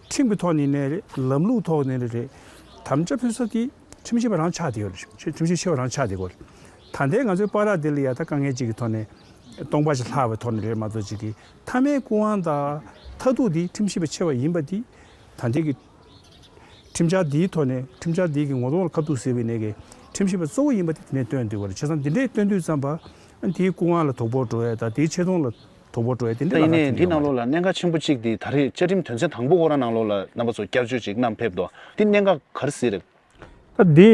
ཁྲིམས་ཀྱི་ཐོག་ནས་ནས་རེད། ལམ་ལུགས་ཐོག་ནས་རེད། དམ་བཅའ་ཕུལ་ས་དེ་ཁྲིམས་ཞིབ་པ་རང་ཆགས་བསྡད་ཡོད་རེད། ཁྲིམས་ཞིབ་ཆེ་བ་རང་ཆགས་བསྡད་ཡོད་རེད། ད་ལྟའི་ང་ཚོའི་བར་དེ་ལ་ཡ་ད་དཀའ་ངལ་ཅིག་གི་ཐོག་ནས་སྟོང་པ་ཞིག་ལྷག་པའི་ཐོག་ནས་རེད་མ་གཏོགས་ཅིག་གི་མཐའ་མའི་སྐུ་དབང་དང་མཐར་ཐུག་དེ་ཁྲིམས་ཞིབ་པ་ཆེ་བ་ཡིན་པ་དེ་ད་ལྟའི་གི་ཁྲིམས་འཆར་འདིའི་ཐོག་ནས་ཁྲིམས་འཆར་འདི་གི་ངོ་གདོང་ལ་ཁ་ཐུག་གཟིགས་པ་ཡིན་ནའི་གི་ཁྲིམས་ཞིབ་པ་གཙོ་བོ་ཡིན་པ་དེ་དེ་ནས་སྟོན་བསྡད་ཡོད་རེད། བྱས་ཙང་འདི་འདྲས་སྟོན་དུས་ཙམ་པ་དེའི་སྐུ་དབང་ལ་དོ་ཕོག་འགྲོ་ཡ་དང་དེའི་ཆེ་མཐོང་ལ་དོ་ཕོག་འགྲོ་ཡ་དེ་འདྲས་ད་ལ་ཡིན་ཁག་ནའི་འདི་ནང་ལོགས་ལ་གནད་འགག་ཆེན་པོ་གཅིག་དེ་ད་རེས་བཅའ་ཁྲིམས་དོན་ཚན་དང་པོ་ཁོ་རང་ནང་ལོགས་ལ་རྣམ་པ་ཚོ་བསྐྱར་བཅོས་ཅིག་གནང་ཕེབས་འདུག་འདི་གནད་འགག་ག་རེ་ཟེར་རེད། ད་འདི་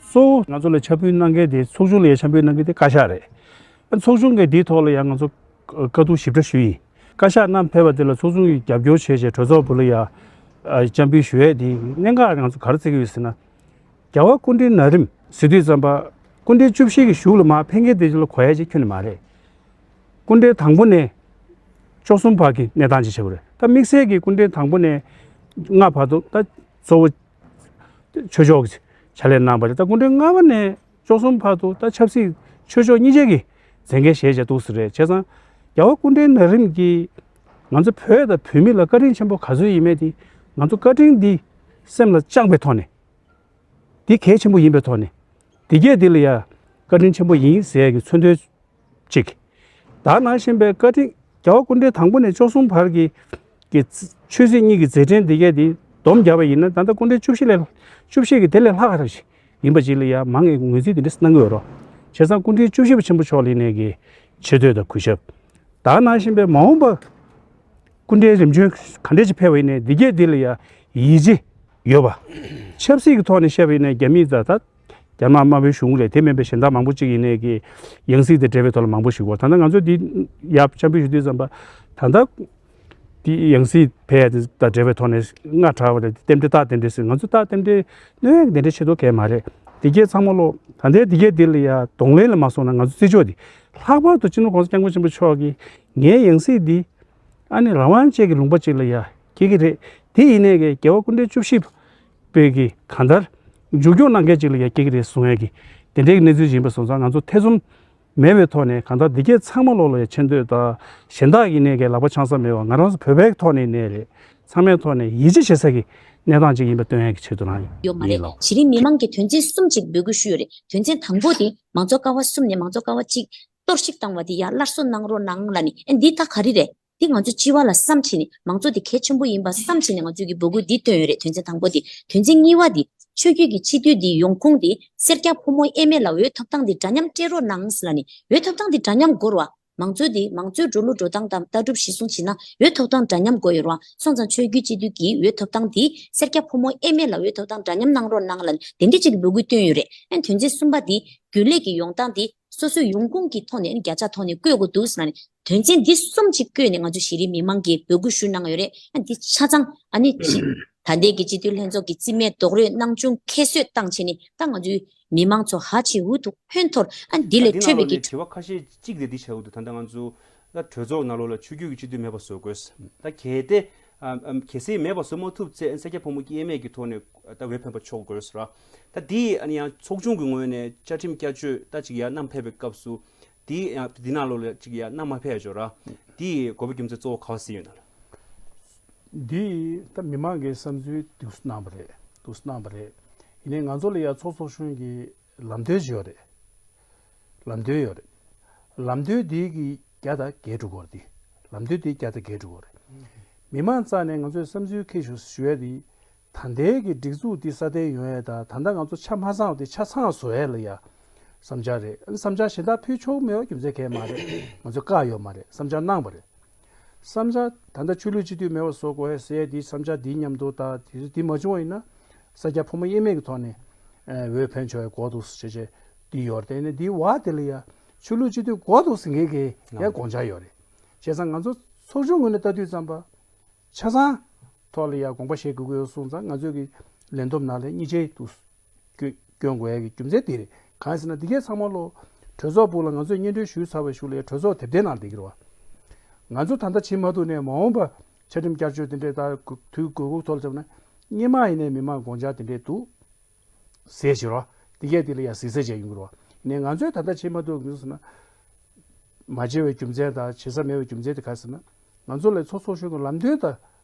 གཙོ་བོ་ང་ཚོ་ལ་ཆ་འབུལ་གནང་མཁན་དེ་ཚོགས་ཆུང་ལ་ཡ་ཆ་འབུལ་གནང་མཁན་དེ་བཀའ་ཤག་རེད། ཚོགས་ཆུང་གིས་འདིའི་ཐོག་ལ་ཡ་ང་ཚོ་བཀའ་བསྡུར་ཞིབ་ཕྲ་ཞུས་ཡིན། བཀའ་ཤག་རྣམས་ཕེབས་པ་དེ་ལ་ཚོགས་ཆུང་གིས་རྒྱབ་སྐྱོར་བྱས་བྱས་གྲོས་ཚོགས་བུ་ལ་ཡ་ཨ་ཆ་འབུལ་ཞུ་ཡས་དེ་གནད་འགག་ང་ཚོ་ག་རེ་བརྩི་གི་ཡོད་ཟེར་ན། རྒྱལ་བ་སྐུ་ཕྲེང་ན་རིམ་ཟེར་དུས་ཙམ་པ་སྐུ་ཕྲེང་བཅུ་བཞི་གི་གཞུག་ལ་མར་ཕེབས་མཁན་དེ་ཚོ་ལ་གོ་ཡ་ཅིག་ཁྱོན་ནས་མ་རེད། སྐུ་ཕྲེང་དང་པོ་ནས་བཅུ་གསུམ་བར་གྱི་གནས་སྟངས་ཅིག་བྱེད་དགོས་རེད། ད་དམིགས་བསལ་གྱི་སྐུ་ཕྲེང་དང་པོ་ནས་ལྔ་བར་དུ་ད་གཙོ་བོ་ཆོས་ཕྱོགས་ཀྱི་ཕྱག་ལས་གནང་བ་རེད། ད་སྐུ་ཕྲེང་ལྔ་པ་ནས་བཅུ་གསུམ་བར་དུ་ད་ཆབ་སྲིད་ཆོས་ཕྱོགས་གཉིས་ཆ་གི་མཛད་འགན་བཞེས་བྱས་འདུག་ཟེར་རེད། བྱས་ཙང་རྒྱལ་བ་སྐུ་ཕྲེང་ན་རིམ་གྱིས་ང་ཚོ་བོད་དང་བོད་མི་ལ་བཀའ་དྲིན་ཆེན་པོ་ག་ཚོད་ཡིན་མེད་དེ་ང་ཚོ་བཀའ་དྲིན་འདི་སེམས་ལ་བཅངས་པའི་ཐོག་ནས་འདི་གལ་ཆེན་པོ་ཡིན་པའི་ཐོག་ནས་འདི་གས་འདི་ལ་ཡ་བཀའ་དྲིན་ཆེན་པོ་ཡིན་ཟེར་ཡ་གི་མཚོན་དོན་གཅིག་ད་ནང་བཞིན་པའི་བཀའ་དྲིན་རྒྱལ་བ་སྐུ་ཕྲེང་དང་པོ་ནས་བཅུ་གསུམ་བར་གྱི་གི་ཆོས་སྲིད་གཉིས་ཀྱི་མཛད་འཕྲིན་འདི་གས་འདི་སྡོམ་བརྒྱབ་པ་ཡིན་ན་ད་ལྟ་སྐུ་ཕྲེང་བཅུ་བཞི་ལས་བཅུ་བཞི་གི་དེ་ལས་ལྷག་ག་རེ་ཞིག་ཡིན་པ་ཅིག་ལ་ཡ་མང་ངེས་ངོས་འཛིན་དེ་འདྲ་གནང་གི་ཡོད་རོགས། བྱས་ཙང་སྐུ་ཕྲེང་བཅུ་བཞི་པ་ཆེན་པོ་མཆོག་ལ་ཡིན་ནའི་གི་ཆེ་བསྟོད་དང་གུས་ཞབས། ད་ནང་བཞིན་པའི་མ་འོངས་པ་སྐུ་ཕྲེང་རིམ་བྱོན་ག་འདྲས་ཅིག་ཕེབས་པ་ཡིན་ནའི་འདི་གས་འདི་ལ་ཡ་ཡིད་ཆེས་ཡོད་པ། ཆབ་སྲིད་ཀྱི་ཐོག་ནས་བཤད་པ་ཡིན་ནའི་རྒྱ་མི་དང་ད་རྒྱ་ནག་དམར་པོའི་གཞུང་ལས་དེ་མིན་པའི་གཞན་དག་མང་པོ་ཅིག་ཡིན་ནའི་གི་ཡང་སྲིད་དེ་འབྲེལ་བའི་ཐོག་ལ་མང་པོ་ཞིག་ཡོད། ད་ལྟ་ང་ཚོ་འདི་ཡར་འཆམ་འབུལ་ཞུ་དུས་ཙམ་པ་ད་ལྟ་འདི་ཡང་སྲིད་ཕེབས་ཡ་དེ་དང་འབྲེལ་བའི་ཐོག་ནས་སྔ་དྲགས་པ་རེད། རྟེན་འབྲེལ་རྟགས་རྟེན་འབྲེལ་ཟེར་ང་ཚོ་རྟགས་རྟེན་འབྲེལ་གནོན་ཡ་གི་དེ་འདྲའི་ཆེ་མཐོ་གང་ཡང་མ་རེད། དེ་གས་ཚང་མ་ལོ་ད་ལྟའི་དེ་གས་འདི་ལ་ཡ་གདོང་ལེན་ལ་མ་སོང་ན་ང་ཚོ་བརྩི་འཇོག་འདི་ལྷག་པར་དུ་སྤྱི་ནོར་༸གོང་ས་༸སྐྱབས་མགོན་ཆེན་པོ་མཆོག་གིས་ངའི་ཡང་སྲིད་འདི་ཨ་ནི་རང་དབང་ཅན་གྱི་ལུང་པ་ཅིག་ལ་ཡ་སྐྱེལ་གྱི་རེད། དེ་ཡིན་ནའི་གི་རྒྱལ་བ་སྐུ་ཕྲེང་བཅུ་བཞི་པའི་གི་གང་ལྟར་མཇུག་སྐྱོང་གནང་མཁན་ཅིག་ལ་ཡ་སྐྱེལ་གྱི་རེད་གསུང་ཡ་གི་དེ་འདྲའི་གི་གནས་ཚུལ་ཞིག་ཡིན་པ་སོང་ཙང་ང་ཚོ་ཐེ་ཚོམ་མེད་པའི་ཐོག་ནས་གང་ལྟར་འདི་གས་ཚང་མ་ལོག་ལ་ཡ་མཆན་འདོད་དང་གཞན་དག་ཡིན་ནའི་གི་ལག་པ་འཆང་ས་མེད་པ་ང་རང་ཚོ་བོད་པའི་ཐོག་ནས་ནས་རེད། ཚང་མའི་ཐོག་ནས་ཡིད་ཆེས་བྱེད་ས་གི་གནས་སྟངས་ཅིག་ཡིན་པ་སྟོན་ཡ་གི་ཆེད་དུ་རང་ཡོད་མ་རེད། ཡིན་ལགས། གཞི་རིམ་མི་མང་གི་དོན་ཚན་གསུམ་ཅིག་འབོད་སྐུལ་ཞུས་ཡོད་རེད། དོན་ཚན་དང་པོ་དེ་མང་གཙོ་ཀ་བ་གསུམ་ནས་མང་གཙོ་ཀ་བ་གཅིག་གཏོར་བཤིག་བཏང་བ་དེ་ཡ་སླར་གསོ་གནང་རོགས་གནང་ལབ་ནས། ཨ་འདི་ད་ག་རེ་རེད། འདི་ང་ཚོ་སྤྱི་བ་ལ་བསམ་བྱས་ནས་མང་གཙོ་དེ་གལ་ཆེན་པོ་ཡིན་པ་བསམ་བྱས་ནས་ང་ཚོས་ཀྱི་འབོད་སྐུལ་འདི་བཏོན་ཡོད་རེད། དོན་ཚན་དང་པོ་དེ། དོན་ཚན་གཉིས་པ་དེ་ཆོས་བརྒྱུད་ཀྱི་སྤྱི་འཐུས་འདི་ཡོང་ཁུངས་དེ་སེར་སྐྱ་ཕོ་མོ་དབྱེ་མེད་ལ་འོས་ཐོབ་ཐང་དེ་འདྲ་མཉམ་སྤྲད་རོགས་གནང་ལབ་ནས། འོས་ཐོབ་ཐང་དེ་འདྲ་མཉམ་དགོས་རེད་བ། མང་གཙོ་དེ་མང་གཙོའི་འགྲོ་ལུགས་འགྲོ་སྟངས་དང་ལྟ་གྲུབ་གཞིར་བཟུང་བྱས་ན་འོས་ཐོབ་ཐང་འདྲ་མཉམ་དགོས་ཡོད་རེད་བ། སོང་ཙང་ཆོས་བརྒྱུད་སྤྱི་འཐུས་ཀྱི་འོས་ཐོབ་ཐང་དེ་སེར་སྐྱ་ཕོ་མོ་དབྱེར་མེད་ལ་འོས་ཐོབ་ཐང་འདྲ་མཉམ་གནང་རོགས་གནང་ལ་དེ་འདྲ་ཅིག་གི་འབོད་སྐུལ་བཏོན་ཡོད་རེད། ཨ་དོན་ཚན་གསུམ་པ་དེ་རྒྱུན་ལས་ཀྱི་ཡོང་སྟངས་དེ་སོ་སོའི་ཡོང་ཁུངས་ཀྱི་ཐོག་ནས་བརྒྱ་ཆ་ཐོག་ནས་བཀོད་དགོས་འདུག་ཟེར་ནས་དོན་ཚན་འདི་གསུམ་གཅིག་བཀོད་ནས་ང་ཚོ་གཞི་རིམ་མི་མང་གིས་འབོད་སྐུལ་ཞུས་གནང་ཡོད་རེད། ཨ་འདི་ཆ་ཚང་ཨ་ནི་ཅི་ད་ལྟའི་གི་སྤྱི་འཐུས་ལྷན་ཚོགས་ཀྱི་རྩིས་མེད་རྡོག་རོལ་གནང་བྱུང་ཁྱད་གསོད་བཏང་བྱས་ནས་ད་ང་ཚོའི་མི་མང་ཚོ་ཧ་ཅང་འུ་ཐུག་ཕན་ཐོགས། ཨ་འདི་ད་ལས་འདི་ནང་འཕྲོས་པའི་ལོགས་གི་ནས་དྲི་བ་ཁ་ཤས་གཅིག་དེ་འདི་བྱ་འུ་ཐུག་ད་ལྟ་ང་ཚོ་ད་གྲོས་ཚོགས་ནང་ལོགས་ལ་ཆོས་བརྒྱུད་ཀྱི་སྤྱི་འཐུས་མེད་པ་བཟོ་དགོས། ད་གལ་ཏེ་ཨ་ཨ་གལ་སྲིད་མེད་པ་བཟོ་མ་ཐུབ་ཚེ་ཨ་སེར་སྐྱ་ཕོ་མོ་དབྱེར་མེད་ཀྱི་ཐོག་ནས་ད་འོས་འཕེན་པ་ཆོག་དགོས་ར། ད་འདི་ཨ་ནི་ཡང་ཚོགས་ཆུང་གི་ངོས་ནས་བཅའ་ཁྲིམས་བསྐྱར་བཅོས་ད་ཅིག་ཡར་བསྣམས་ཕེབས་པའི་སྐབས་སུ་འདི་ཡང་འདི་ནང་ལོགས་ལ་ཅིག་ཡར་བསྣམས་མ་ཕེབས་ཡ་ཅོག་ར། འདི་དགོས་པ་རྒྱུ་མཚན་གཙོ་བོ་ག་བ་ཟིན་ཡོད་ན་ལ། འདི་ད་མི་མང་གི་བསམ་ཚུལ་འདུག་སེ་གནང་བ་རེད། འདུག་སེ་གནང་བ་རེད། ཡིན་ནའི་ང་ཚོ་ལ་ཡ་ཚོགས་གཙོ་གཞོན་གྱི་ལམ་སྟོན་ཞིག་ཡོད་རེད། ལམ་སྟོན་ཡོད་རེད། ལམ་སྟོན་འདི་གི་བརྒྱ་དང་བརྒྱད་འགྲོ་གི་རེད། འདི་ལམ་སྟོན་འདི་བརྒྱ་དང་བརྒྱད་འགྲོ་གི་རེད། མི་མང་རྩ་ནས་ང་ཚོས་བསམ་ཚུལ་ཁྱེར་ཞུ་ཞུ་ཡ་འདི་ད་ལྟའི་གི་སྒྲིག་འཛུགས་འདི་སྲ་བརྟན་ཡོང་ཡ་དང་ད་ལྟ་ང་ཚོ་ཆ་མ་ཚང་བ་དེ་ཆ་ཚང་བཟོ་ཡ་ལ་ཡ་བསམ་འཆར་རེད། བསམ་འཆར་གཞན་དག་ཕུལ་ཆོག་མེད་པ་རྒྱུ་མཚན་གང་ཡང་མ་རེད། ང་ཚོས་བཀག་ཡོད་མ་རེད། བསམ་འཆར་གནང་བ་རེད། བསམ་འཆར་ད་ལྟ་ཆོས་ལུགས་སྤྱི་འཐུས་མེད་པ་བཟོ་དགོས་ཡ་ཟེར་ཡ་འདི་བསམ་འཆར་འདིའི་མཉམ་དུ་ད་དེ་འདི་མ་བྱུང་བ་ཡིན་ན་སེར་སྐྱ་ཕོ་མོ་དབྱེར་མེད་ཀྱི་ཐོག་ནས་ཨ་འོས་འཕེན་ཆོག་ཡ་དགོས་འདུག་ཟེར་བྱས་བྱས་འདི་ཡོད་རེད། དེ་ནས་འདིའི་བར་དེ་ལ་ཡ་ཆོས་ལུགས་སྤྱི་འཐུས་དགོས་འདུག་ཟེར་མཁན་གྱི་ཡ་དགོངས་འཆར་ཡོད་རེད། བྱས་ཙང་ང་ཚོ་ཚོགས་ཆུང་ངོས་ནས་ལྟ་དུས་ཙམ་པ། ཆ་ཚང་ཐོག་ལ་ཡང་དགོངས་པ་བཞེས་དགོས་ཀྱི་ཡོད་གསུངས་ཙང་ང་ཚོས་ཀྱི་ལས་བསྡོམས་ནང་ལ་སྙིང་རྗེ་དུ་སྐྱོན་སྐྱོན་དགོས་ཡ་གི་རྒྱུ་མཚན་དེ་རེད། གང་ཡིན་ཟེར་ན་འདི་གའི་ཚང་མ་ལོ་གྲོས་ཚོགས་སྦུག་ལ་ང་ཚོས་སྙན་སྒྲོན་ཞུས་ཚར་བའི་གཞུག་ལ་གྲོས་ཚོགས་དེབ་ཐེར་ནང་བསྡད་ཀྱི་རེད་བ། ང་ཚོ་ད་ལྟ་བྱེད་མ་ཐུབ་ནས་མ་འོངས་པ་ཆ་ཁྲིམས་བསྐྱར་བཅོས་དེ་འདྲས་ད་དུས་དགོས་མཁོ་ཐོག་ལ་བྱས་པ་ན་སྔོན་མ་ཡིན་ནའི་མི་མང་དགོངས་འཆར་དེ་འདྲས་འདུག་ཟེར་བཞིན་རོ། དེ་གས་དེ་ལ་ཡང་གཟིགས་ཚད་བྱས་ཡོང་གི་རོ། ནས་ང་ཚོས་ད་ལྟ་བྱེད་མ་ཐུབ་ཀྱི་ཟེར་ན། མ་བྱེད་པའི་རྒྱུ་མཚན་དང་བྱེད་ས་མེད་པའི་རྒྱུ་མཚན་དེ་ག་ཟེར་ན། ང་ཚོ་ལ་ཚོགས་གཙོ་གཞོན་གྱི་ལམ་སྟོན་དང་།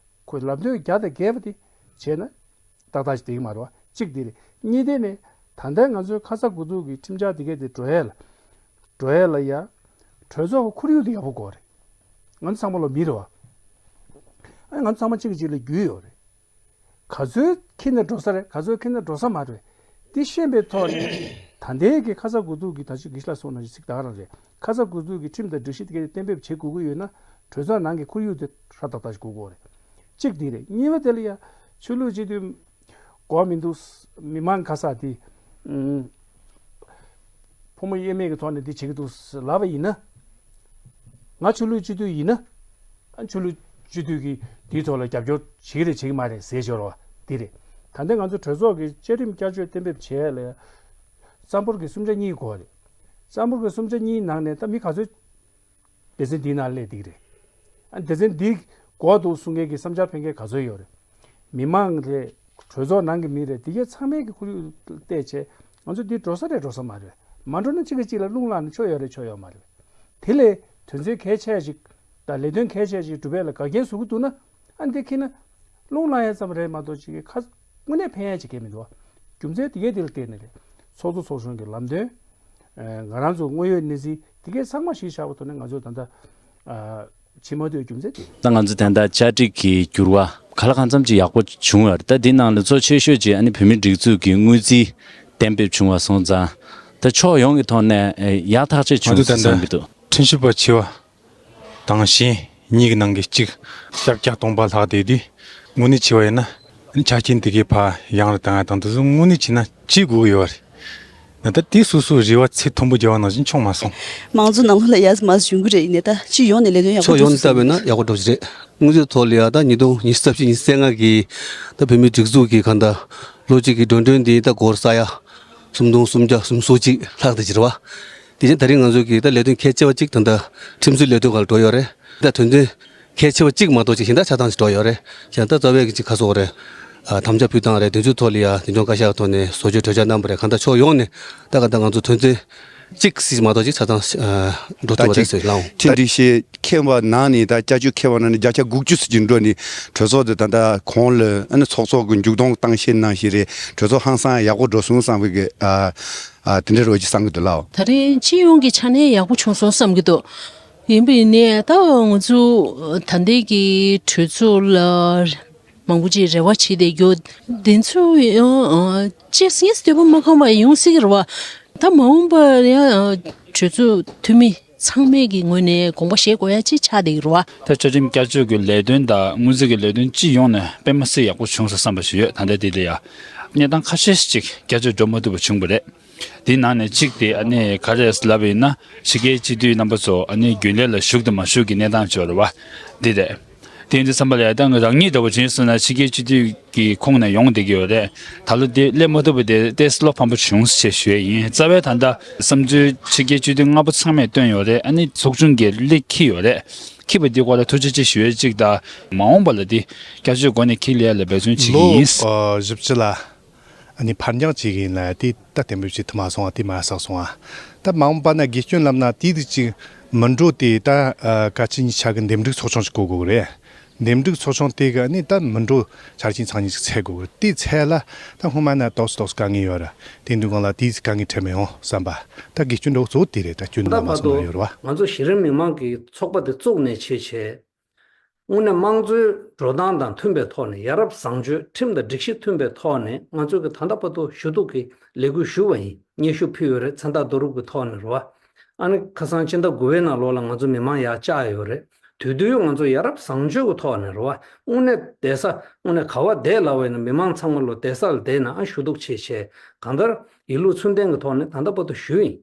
ཁོས་ལམ་སྟོན་བརྒྱ་དང་བརྒྱད་པ་དེ་བྱས་ན། ཏག་ཏག་ཞིག་བསྡད་ཀྱི་མ་རེད་བ། གཅིག་དེ་རེད། གཉིས་དེ་ནི། ད་ལྟ་ང་ཚོའི་ཁ་ས་དགུ་ཐུག་གི་ཁྲིམས་འཆར་དེ་གས་དེ་འགྲོ་ཡས་ལ། འགྲོ་ཡས་ལ་ཡ། གྲོས་ཚོགས་ཀྱི་ཁོར་ཡུག་དེ་ཡག་པོ་དགོས་རེད། ང་ཚོ་ཚང་མ་ལོ་མི་རེད་བ། ཨ་ང་ཚོ་ཚང་མ་གཅིག་གིས་གཅིག་ལ་རྒྱུས་ཡོད་རེད། ག་ཚོད་ཁྱེར་ནས་འགྲོ་ས་རེད། ག་ཚོད་ཁྱེར་ནས་འགྲོ་ས་མ་རེད། འདི་ཤེས་པའི་ཐོག་ནས་ད་ལྟའི་གི་ཁ་ས་དགུ་ཐུག་གི་ད་ཅི་གི་ཤ་ལ་སོང་ན་ཅིག་ད་ག་རང་རེད། ཁ་ས་དགུ་ཐུག་གི་ཁྲིམས་དང་སྒྲིག་གཞི་དེ་ག་གཏན་འབེབས་བྱེད་དགོས་ཀྱི་ཡོད་ན་གྲོས་ཚོགས་ནང་གི་ཁོར་ཡུག་དེ་ཧྲ་ཏག་ཏག་ཞིག་དགོས་ཀྱི་ཡོད་རེད། གཅིག་འདི་རེད། གཉིས་པ་དེ་ལ་ཡ་ཆོས་ལུགས་སྤྱི་འཐུས་དགོས་མི་འདུག་མི་མང་ག་ས་དེ་ཕོ་མོ་དབྱེར་མེད་ཀྱི་ཐོག་ནས་འདི་བྱེད་ཀྱི་འདུག་ལབ་པ་ཡིན་ན། ང་ཆོས་ལུགས་སྤྱི་འཐུས་ཡིན་ན། ཨ་ཆོས་ལུགས་སྤྱི་འཐུས་ཀྱིས་དེའི་ཐོག་ལ་རྒྱབ་སྐྱོར་བྱེད་ཀྱི་རེད་བྱེད་ཀྱི་མ་རེད་ཟེར་ཞོར་བ་འདི་རེད། ད་ལྟ་ང་ཚོ་གྲོས་ཚོགས་ཀྱི་བཅའ་ཁྲིམས་བསྐྱར་བཅོས་གཏན་འབེབས་བྱས་ལ། རྩ་འབོར་གྱི་གསུམ་ཆ་གཉིས་དགོས་རེད། རྩ་འབོར་གྱི་གསུམ་ཆ་གཉིས་ནང་ནས་ད་མི་ག་ཚོད་སྡེ་ཚན་འདིའི་ནང་སླེབས་འདི་རེད། ཨ་སྡེ་ཚན་འདི་དགོས་འདུག་གསུང་མཁན་གྱི་བསམ་འཆར་འཕེན་མཁན་ག་ཚོད་ཡོད་རེད། མི་མང་རེད། གྲོས་ཚོགས་ནང་གི་མི་རེད། འདི་གའི་ཚང་མའི་གི་ཁོར་ཡུག་བལྟས་བྱས་ང་ཚོ་འདི་འགྲོ་ས་རེད་འགྲོ་ས་མ་རེད། མ་འགྲོ་ན་གཅིག་གིས་གཅིག་ལ་རླུང་ལངས་ནས་ཆོ་ཡོད་རེད་ཆོ་ཡོད་མ་རེད། དེ་ལས་དོན་ཚན་གལ་ཆེ་ཞིག་དང་ལས་དོན་གལ་ཆེ་ཞིག་སྒྲུབ་ཡས་ལ་འགལ་རྐྱེན་བཟོ་གི་འདུག་ན་ཨ་འདི་ཁྱེར་ན་རླུང་ལངས་ཡས་ཙམ་རེད་མ་གཏོགས་གཅིག་གིས་ཁ་དངོས་གནས་ཕན་ཡས་ཅིག་གང་ཡང་མི་འདུག་རྒྱུ་མཚན་དེ་གའི་དེ་ལ་བརྟེན་ནས་རེད། ཚོགས་གཙོ་ཚོགས་གཞོན་གྱི་ལམ་སྟོན། ང་རང་ཚོ་དངོས་ཡོད་གནས་ཚུལ་དེ་གའི་ཚང་མ་གཞི་བཞག་པ་ཐོག་ནས་ང་ཚོ་ད་ལྟ་ཕྱི་མ་ཐོས་རྒྱུ་མཚན་དེ། ད་ང་ཚོ་ད་ལྟ་བཅའ་སྒྲིག་གི་འགྱུར་བ་ག་ལ་གང་འཚམ་ཅིག་ཡག་པོ་བྱུང་ཡོད་རེད། ད་འདི་ནང་ལ་གཙོ་ཆེ་ཤོས་ཅིག་ཨ་ནི་བོད་མིའི་སྒྲིག་འཛུགས་ཀྱི་དངུལ་རྩིས་གཏན་འབེབས་བྱུང་བ་སོང་ཙང་ད་ཕྱོགས་ཡོངས་ཀྱི་ཐོག་ནས་ཡག་ཐག་ཆོད་བྱུང་ཟེར་བསམ་གྱི་འདུག་ཁྲིམས་ཞིབ་པ་ཆེ་བ་དང་གཞན་གཉིས་ཀྱི་ནང་གི་གཅིག་ལྕགས་བརྒྱ་སྟོང་པ་ལྷག་བསྡད་དུས་དངོས་གནས་བྱས་པ་ཡིན་ན་ཆ་རྐྱེན་དེ་གའི་ཕར་ཡང་རུ་བཏང་ཡ་དང་དེ་ཚོ་དངོས་གནས་བྱས་ན་བྱེད་དགོས་ཀྱི་ཡོད་རེད། ད་ལྟ་དེ་སོ་སོའི་རེ་བ་ཚད་མཐོན་པོ་རྒྱག་པ་ནང་བཞིན་བྱུང་མ་སོང་། མང་གཙོ་ནང་ལོགས་ལ་ཡ་མ་ཡོང་གི་རེད། ཡིན་ནའི་ད་སྤྱི་ཡོངས་ནས་ལས་དོན་ཡག་པོ་ཕྱོགས་ཡོངས་ནས་བལྟས་པ་ཡིན་ན་ཡག་པོ་འགྲོ་གི་རེད། དངུལ་རྩིས་ཐོག་ལ་ཡ་ད་ཉིས་སྟོང་ཉི་ཤུ་རྩ་བཞི་ཉི་ཤུ་རྩ་ལྔ་གི་ད་བོད་མིའི་སྒྲིག་འཛུགས་ཀྱི་གང་ལྟར་ལོ་གཅིག་གི་འགྲོ་གྲོན་འདི་ད་སྒོར་ས་ཡ་སུམ་སྟོང་སུམ་བརྒྱ་སུམ་ཅུ་སོ་གཅིག་ལྷག་ཏུ་གྱུར་བ། དེ་བཞིན་ད་རིང་ང་ཚོ་གི་ད་ལས་དོན་གལ་ཆེ་བ་གཅིག་ད་ལྟ་ཁྲིམས་བཟོའི་ལས་དོན་སྒང་ལ་འགྲོ་ཡོད་རེད། ད་དོན་ཚན་གལ་ཆེ་བ་གཅིག་མ་གཏོགས་ཅིག་གཞན་དག་ཆ་ཚང་ཞིག་འགྲོ་ཡོད་རེད། གཞན་ད་རྩ་བའི་གི་ཅིག་ཁ་སོགས་རེད། ཨ་དམ་བཅའ་ཕུལ་སྟངས་རེད། དེ་ཚོའི་ཐོག་ལ་ཡ་དེ་འབྱུང་བཀའ་ཤག་ཐོག་ནས་བཟོ་བཅོས་གྲོས་འཆར་གནང་བ་རེད། གང་ལྟར་ཕྱོགས་ཡོངས་ནས་ད་ག་ད་ང་ཚོ་དོན་ཚན་གཅིག་ཞིག་མ་གཏོགས་ཅིག་ཆ་ཚང་ཨ་འགྲོ་ཐུབ་པ་རེད་ཟེར་ལགས་འོང་། ད་ཁྲིམས་སྒྲིག་གཞི་འཁྱེར་བ་ནང་ནས་ད་བསྐྱར་བཅོས་འཁྱེར་བ་ནང་ནས་བརྒྱ་ཆ་དགུ་བཅུ་ཙམ་ཅིག་འགྲོ་ནས་གྲོས་ཚོགས་དེ་ད་ལྟ་གོང་ལ་ཨ་ནི་ཚོགས་གཙོ་གི་མཇུག་སྡོམ་བཏང་ཤེས་གནང་ཤེས་རེད། གྲོས་ཚོགས་ཧང་སང་ཡག་པོ་འགྲོ་སོང་བསམ་པའི་གི་ཨ། ཨ་དེ་འདྲ་རོ་ཅིག་བསམ་གྱི་འདུག་ལགས། ད་རེས་སྤྱི་ཡོངས་ཀྱི་ཆ་ནས་ཡག་པོ་བྱུང་སོང་བསམ་གྱི་འདུག་ཡིན་པ་ཡིན་ནའི་ད་ང་ཚོ་ད་ལྟའི་གི་གྲོས་ཚོགས་ལ་མང་པོ་ཅིག་རེ་བ་བྱེད་བསྡད་རྒྱུ་དེ་ཚོ་ཡང་ཅི་སྲིད་འདོད་པ་མ་ཁེངས་པ་ཡོང་སྲིད་ཀྱི་རེད་བ། ད་མ་འོངས་པར་ཡང་གྲོས་ཚོགས་འཐུས་མི་ ཚང་མས་ཀྱི་ངོས་ནས་དགོངས་པ་བཞེས་དགོས་ཡ་ཅིག་ཆགས་བསྡད་ཀྱི་རེད་བ། ད་བཅའ་ཁྲིམས་བསྐྱར་བཅོས་ཀྱི་ལས་དོན་དང་དངུལ་རྩིས་ཀྱི་ལས་དོན་སྤྱི་ཡོངས་ནས་དཔེ་མ་སྲིད་ཡག་པོ་བྱུང་སོང་བསམ་པ་ཞིག་ཡོད། ད་ལྟ་དེ་ལ་ཡ་གནས་སྟངས་ཁ་ཤས་ཅིག་བསྐྱར་བཅོས་འགྲོ་མ་ཐུབ་པ་བྱུང་བ་རེད། དེའི་ནང་ནས་གཅིག་དེ་ཨ་ནི་ག་རེ་ལབ་པ་ཡིན་ན་ཕྱི་རྒྱལ་སྤྱི་འཐུས་རྣམ་པ་ཚོ་ཨ་ནི་རྒྱུན་ལས་ལ་ཞུགས་དང་མ་ཞུགས་ཀྱི་གནས་སྟངས་ཅིག་ཡོད་རེད་བ། འདི་རེད། དེ་ཡིན་དུས་ཙམ་པ་ལ་ཡ་ད་ང་རང་ཉིད་འདྲ་བོ་བྱས་སོང་ན་ཕྱི་རྒྱལ་སྤྱི་འཐུས་ཀྱི་ཁོངས་ནས་ཡོང་བསྡད་ཀྱི་ཡོད་རེད། ད་ལོ་དེ་སླེབས་མ་ཐུབ་པ་དེ་ཏོག་ཙམ་བློ་ཕམ་པོ་བྱུང་ཞེས་ཞུ་ཡས་ཡིན། རྩ་བའི་ད་ལྟ་བསམ་ཚུལ་ཕྱི་རྒྱལ་སྤྱི་འཐུས་ལྔ་པོ་ཚང་མས་བཏོན་ཡོད་རེད། ཨ་ནི་ཚོགས་ཆུང་གིས་སླེབས་འཁྱེར་ཡོད་རེད། འཁྱེར་བ་འདི་སྐོར་ལ་ཐུགས་རྗེ་ཆེ་ཞུ་ཡས་གཅིག་དང་། མ་འོངས་པ་ལ་འདི་བསྐྱར་བཅོས་སྒོ་ནས་འཁྱེར་ལ་ཡ་ལ་འབད་བརྩོན་བྱེད་ཀྱི་ལོ་ཡིན། ཨ་བཞི་བཅུ་ལ་ཨ་ནི་ཕར་འགྱངས་བྱེད་ཀྱི་ཡིན་ལ་དེ་ད་གཏན་འབེབས་བྱེད་ཐུབ་མ་སོང་བ་དེ་མ་བསགས་སོང་བ། ད་མ་འོངས་པ་ན་དགེ་སྐྱོན་ལབ་ན་དེ་དུས་ཅིག་མི་འགྲོ་དེ་ད་ཨ་བཀའ་སྤྱི་གཉིས་ཆ་གི་འདེམས་སྒྲུག་ཚོགས་ཆུང་ཞིག་བསྐོ་དགོས་ཀྱི་རེད། འདེམས་སྒྲུག་ཚོགས་ཆུང་དེ་གི་ནི་ད་མི་འགྲོ་ཆ་རྐྱེན་ཚང་ཉིད་ཅིག་འཚོལ་དགོས་ཀྱི་རེད། དེ་འཚོལ་ལ་ད་སྔོན་མ་ན་ཏོག་ཙམ་ཏོག་ཙམ་དཀའ་ངལ་ཡོད་ར། དེ་འདུག་གང་ལ་དེ་ཅིག་དཀའ་ངལ་འཕྲད་མི་ཡོང་བསམ་པ། ད་དགེ་སྐྱོན་འདྲ་བོ་གཙོ་བོ་དེ་རེད། ད་སྐྱོན་ད་ནང་མ་བར་དུ་སོང་ཡོད་རེད་བ། ང་ཚོ་གཞི་རིམ་མི་མང་གི་ཚོགས་པ་དེ་བཙུགས་ནས་བྱས་བྱས། དངོས་གནས་དམངས་གཙོའི་འགྲོ་སྟངས་དང་མཐུན་པའི་ཐོག་ནས་ཡ་རབས་བཟང་སྤྱོད་ཁྲིམས་དང་སྒྲིག་གཞི་མཐུན་པའི་ཐོག་ནས་ང་ཚོས་ཀྱི་ད་ལྟ་བར་དུ་ཞུ་གཏུག་གི་ལས་འགུལ་ཞུ་བ་ཡིན། སྙན་ཞུ་ཕུལ་ཡོད་རེད། མཚན་རྟགས་བསྡུ་རུབ་ཀྱི་ཐོག་ནས་རེད་བ། ཨ་ནི་ཁ་སང་སྤྱི་ཟླ་དགུ་པའི་ནང་ལོགས་ལ་ང་ཚོ་མི་མང་ཡར་བཅར་ཡོད་རེད། དེ་དུས་ང་ཚོ་ཡ་རབས་བཟང་སྤྱོད་ཀྱི་ཐོག་ནས་རེད་བ། དངོས་གནས་བསྡད་ས་དངོས་གནས་ག་བ་བསྡད་ལབ་པ་ཡིན་ན་མི་མང་ཚང་མ་ལོ་བསྡད་ས་ལ་བསྡད་ནས་ཨ་ཞུ་གཏུག་བྱས་བྱས་གང་ལྟར་ཡིད་ལུགས་ཚུལ་ལྡན་གྱི་ཐོག་ནས་ད་ལྟ་བར་དུ་ཞུས་ཡིན།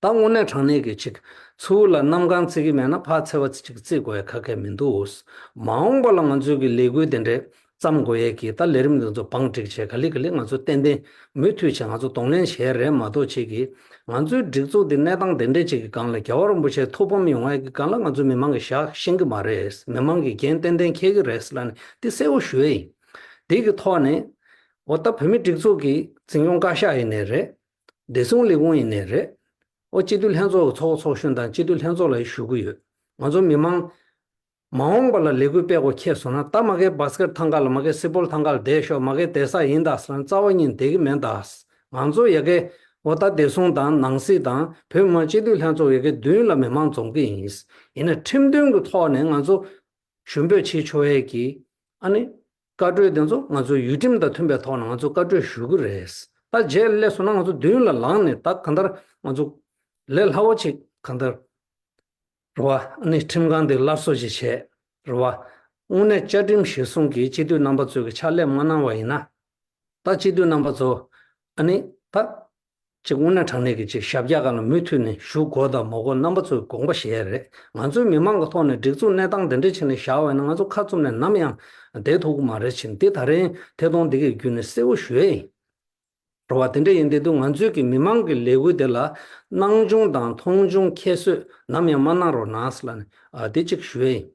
ད་དངོས་གནས་དྲང་གནས་ཀྱི་ཅིག་ཚུར་ལ་གནམ་གང་བརྩི་གི་མེད་ན་ཕར་འཚེ་བ་ཅིག་བརྩི་དགོས་ཡ་ག་གེ་མི་འདུག། མ་འོངས་པ་ལ་ང་ཚོའི་གི་ལས་འགུལ་དེ་འདྲས་བརྩམ་དགོས་ཡས་ཀྱི་ད་ལས་རིམ་འདི་ཚོ་བང་བསྒྲིགས་བྱས་ག་ལེ་ག་ལེ་ང་ཚོ་ཏན་ཏན་མུ་མཐུད་བྱས་ང་ཚོ་གདོང་ལེན་བྱས་རེད་མ་གཏོགས་ཅིག་གི་ང་ཚོའི་སྒྲིག་འཛུགས་འདི་གནས་སྟངས་དེ་འདྲས་ཅིག་གི་སྒང་ལ་རྒྱལ་བ་རིན་པོ་ཆེ་ཐུགས་ཕམ་ཡོང་ཡས་ཀྱི་སྒང་ལ་ང་ཚོ་མི་མང་གི་ཞག་ཤེས་ཀྱི་མ་རེད། མི་མང་གི་འགན་ཏན་ཏན་འཁྱེར་གྱི་རེད་ལབ་ནས་འདི་གསལ་པོ་ཞུ་ཡས་ཡིན། འདི་གི་ཐོག་ནས་འོ་ད་བོད་མི་སྒྲིག་འཛུགས་ཀྱི་འཛིན་སྐྱོང་བཀའ་ཤག་ཡིན་ནའི་རེད། བདེ་སྲུང་ལས་ཁུངས་ཡིན་ནའི་རེད། ཨོ་སྤྱི་འཐུས་ལྷན་ཚོགས་ཀྱི་ཚོགས་ཚོགས་གཞོན་དང་སྤྱི་འཐུས་ལྷན་ཚོགས་ལ་ཞུ་གི་ཡོད། ང་ཚོ་མི་མང་མ་འོངས་པ་ལ་ལས་འགུལ་སྤེལ་དགོས་ཁེལ་སོང་ན་ད་མ་གི་བྷ་སི་ཀེཊ་ཐང་ག་ལ་མ་གི་སི་པོལ་ཐང་ག་ལ་བསྡད་ཤོག་མ་གི་བསྡད་ས་ཡིན་ད་ཟེར་ན་རྩ་བ་ཉིད་བསྡད་ཀྱི་མེད་ད། ང་ཚོ་ཡ་གི་ཨོ་ད་བདེ་སྲུང་དང་ནང་སྲིད་དང་བོད་མི་མང་སྤྱི་འཐུས་ལྷན་ཚོགས་ཡ་གི་མདུན་ལ་མི་མང་འཛོམས་ཀྱི་ཡིན། ཡིན་ན་ཁྲིམས་མཐུན་གྱི་ཐོག་ནས་ང་ཚོ་ཞུ་འབོད་བྱེད་ཆོག་ཡས་ཀྱི་ཨ་ནི་བཀའ་འཁྲོལ་དེ་ཚོ་ང་ཚོ་ཡུལ་ཁྲིམས་དང་མཐུན་པའི་ཐོག་ནས་ང་ཚོ་བཀའ་འཁྲོལ་ཞུ་གི་རེད། ད་རྗེས་སླེབས་སོང་ན་ང་ཚོ་མདུན་ལ་ལངས་ནས་ད་གང་ལྟར་ང་ཚོ་ལས་སླ་བོ་ཅིག་གང་ལྟར་རེད་བ། ཨ་ནི་ཁྲིམས་ཁང་དེ་སླར་གསོ་ཅིག་བྱས་རེད་བ། དངོས་གནས་བཅའ་ཁྲིམས་གཞིར་བཟུང་གི་སྤྱི་འཐུས་རྣམ་པ་ཚོས་ཀྱི་ཕྱག་ལས་མ་གནང་བ་ཡིན་ན། ད་སྤྱི་འཐུས་རྣམ་པ་ཚོ་ཨ་ནི་ད་ཅིག་དངོས་གནས་དྲང་གནས་ཀྱི་ཅིག་ཞབས་བཀྱག་སྒང་ལ་མུ་མཐུད་ནས་བཞུགས་དགོས་དང་མ་དགོས་རྣམ་པ་ཚོས་དགོངས་པ་བཞེས་རེད། ང་ཚོའི་མི་མང་གི་ཐོག་ནས་སྒྲིག་འཛུགས་གནས་སྟངས་དེ་འདྲ་བྱས་ནས་བཞག་པ་ཡིན་ན་ང་ཚོ་ཁ་བཙུམ་ནས་ནམ་ཡང་བསྡད་ཐུབ་ཀྱི་མ་རེད་ཕྱིན་འདི་ད་རིང་ཐད་གཏོང་འདི་གའི་བརྒྱུད་ནས་གསལ་པོ་ཞུ་ཡས་ཡིན། རེད་བ། དེ་འདྲ་ཡིན་དུས་ང་ཚོའི་གི་མི་མང་གི་ལས་འགུལ་དེ་ལ་སྣང་ཆུང་དང་མཐོང་ཆུང་ཁྱད་གསོད་ནམ་ཡང་མ་གནང་རོགས་གནང་ཟེར་ལབ་ནས་ཨ་དེ་གཅིག་ཞུ་ཡས་ཡིན།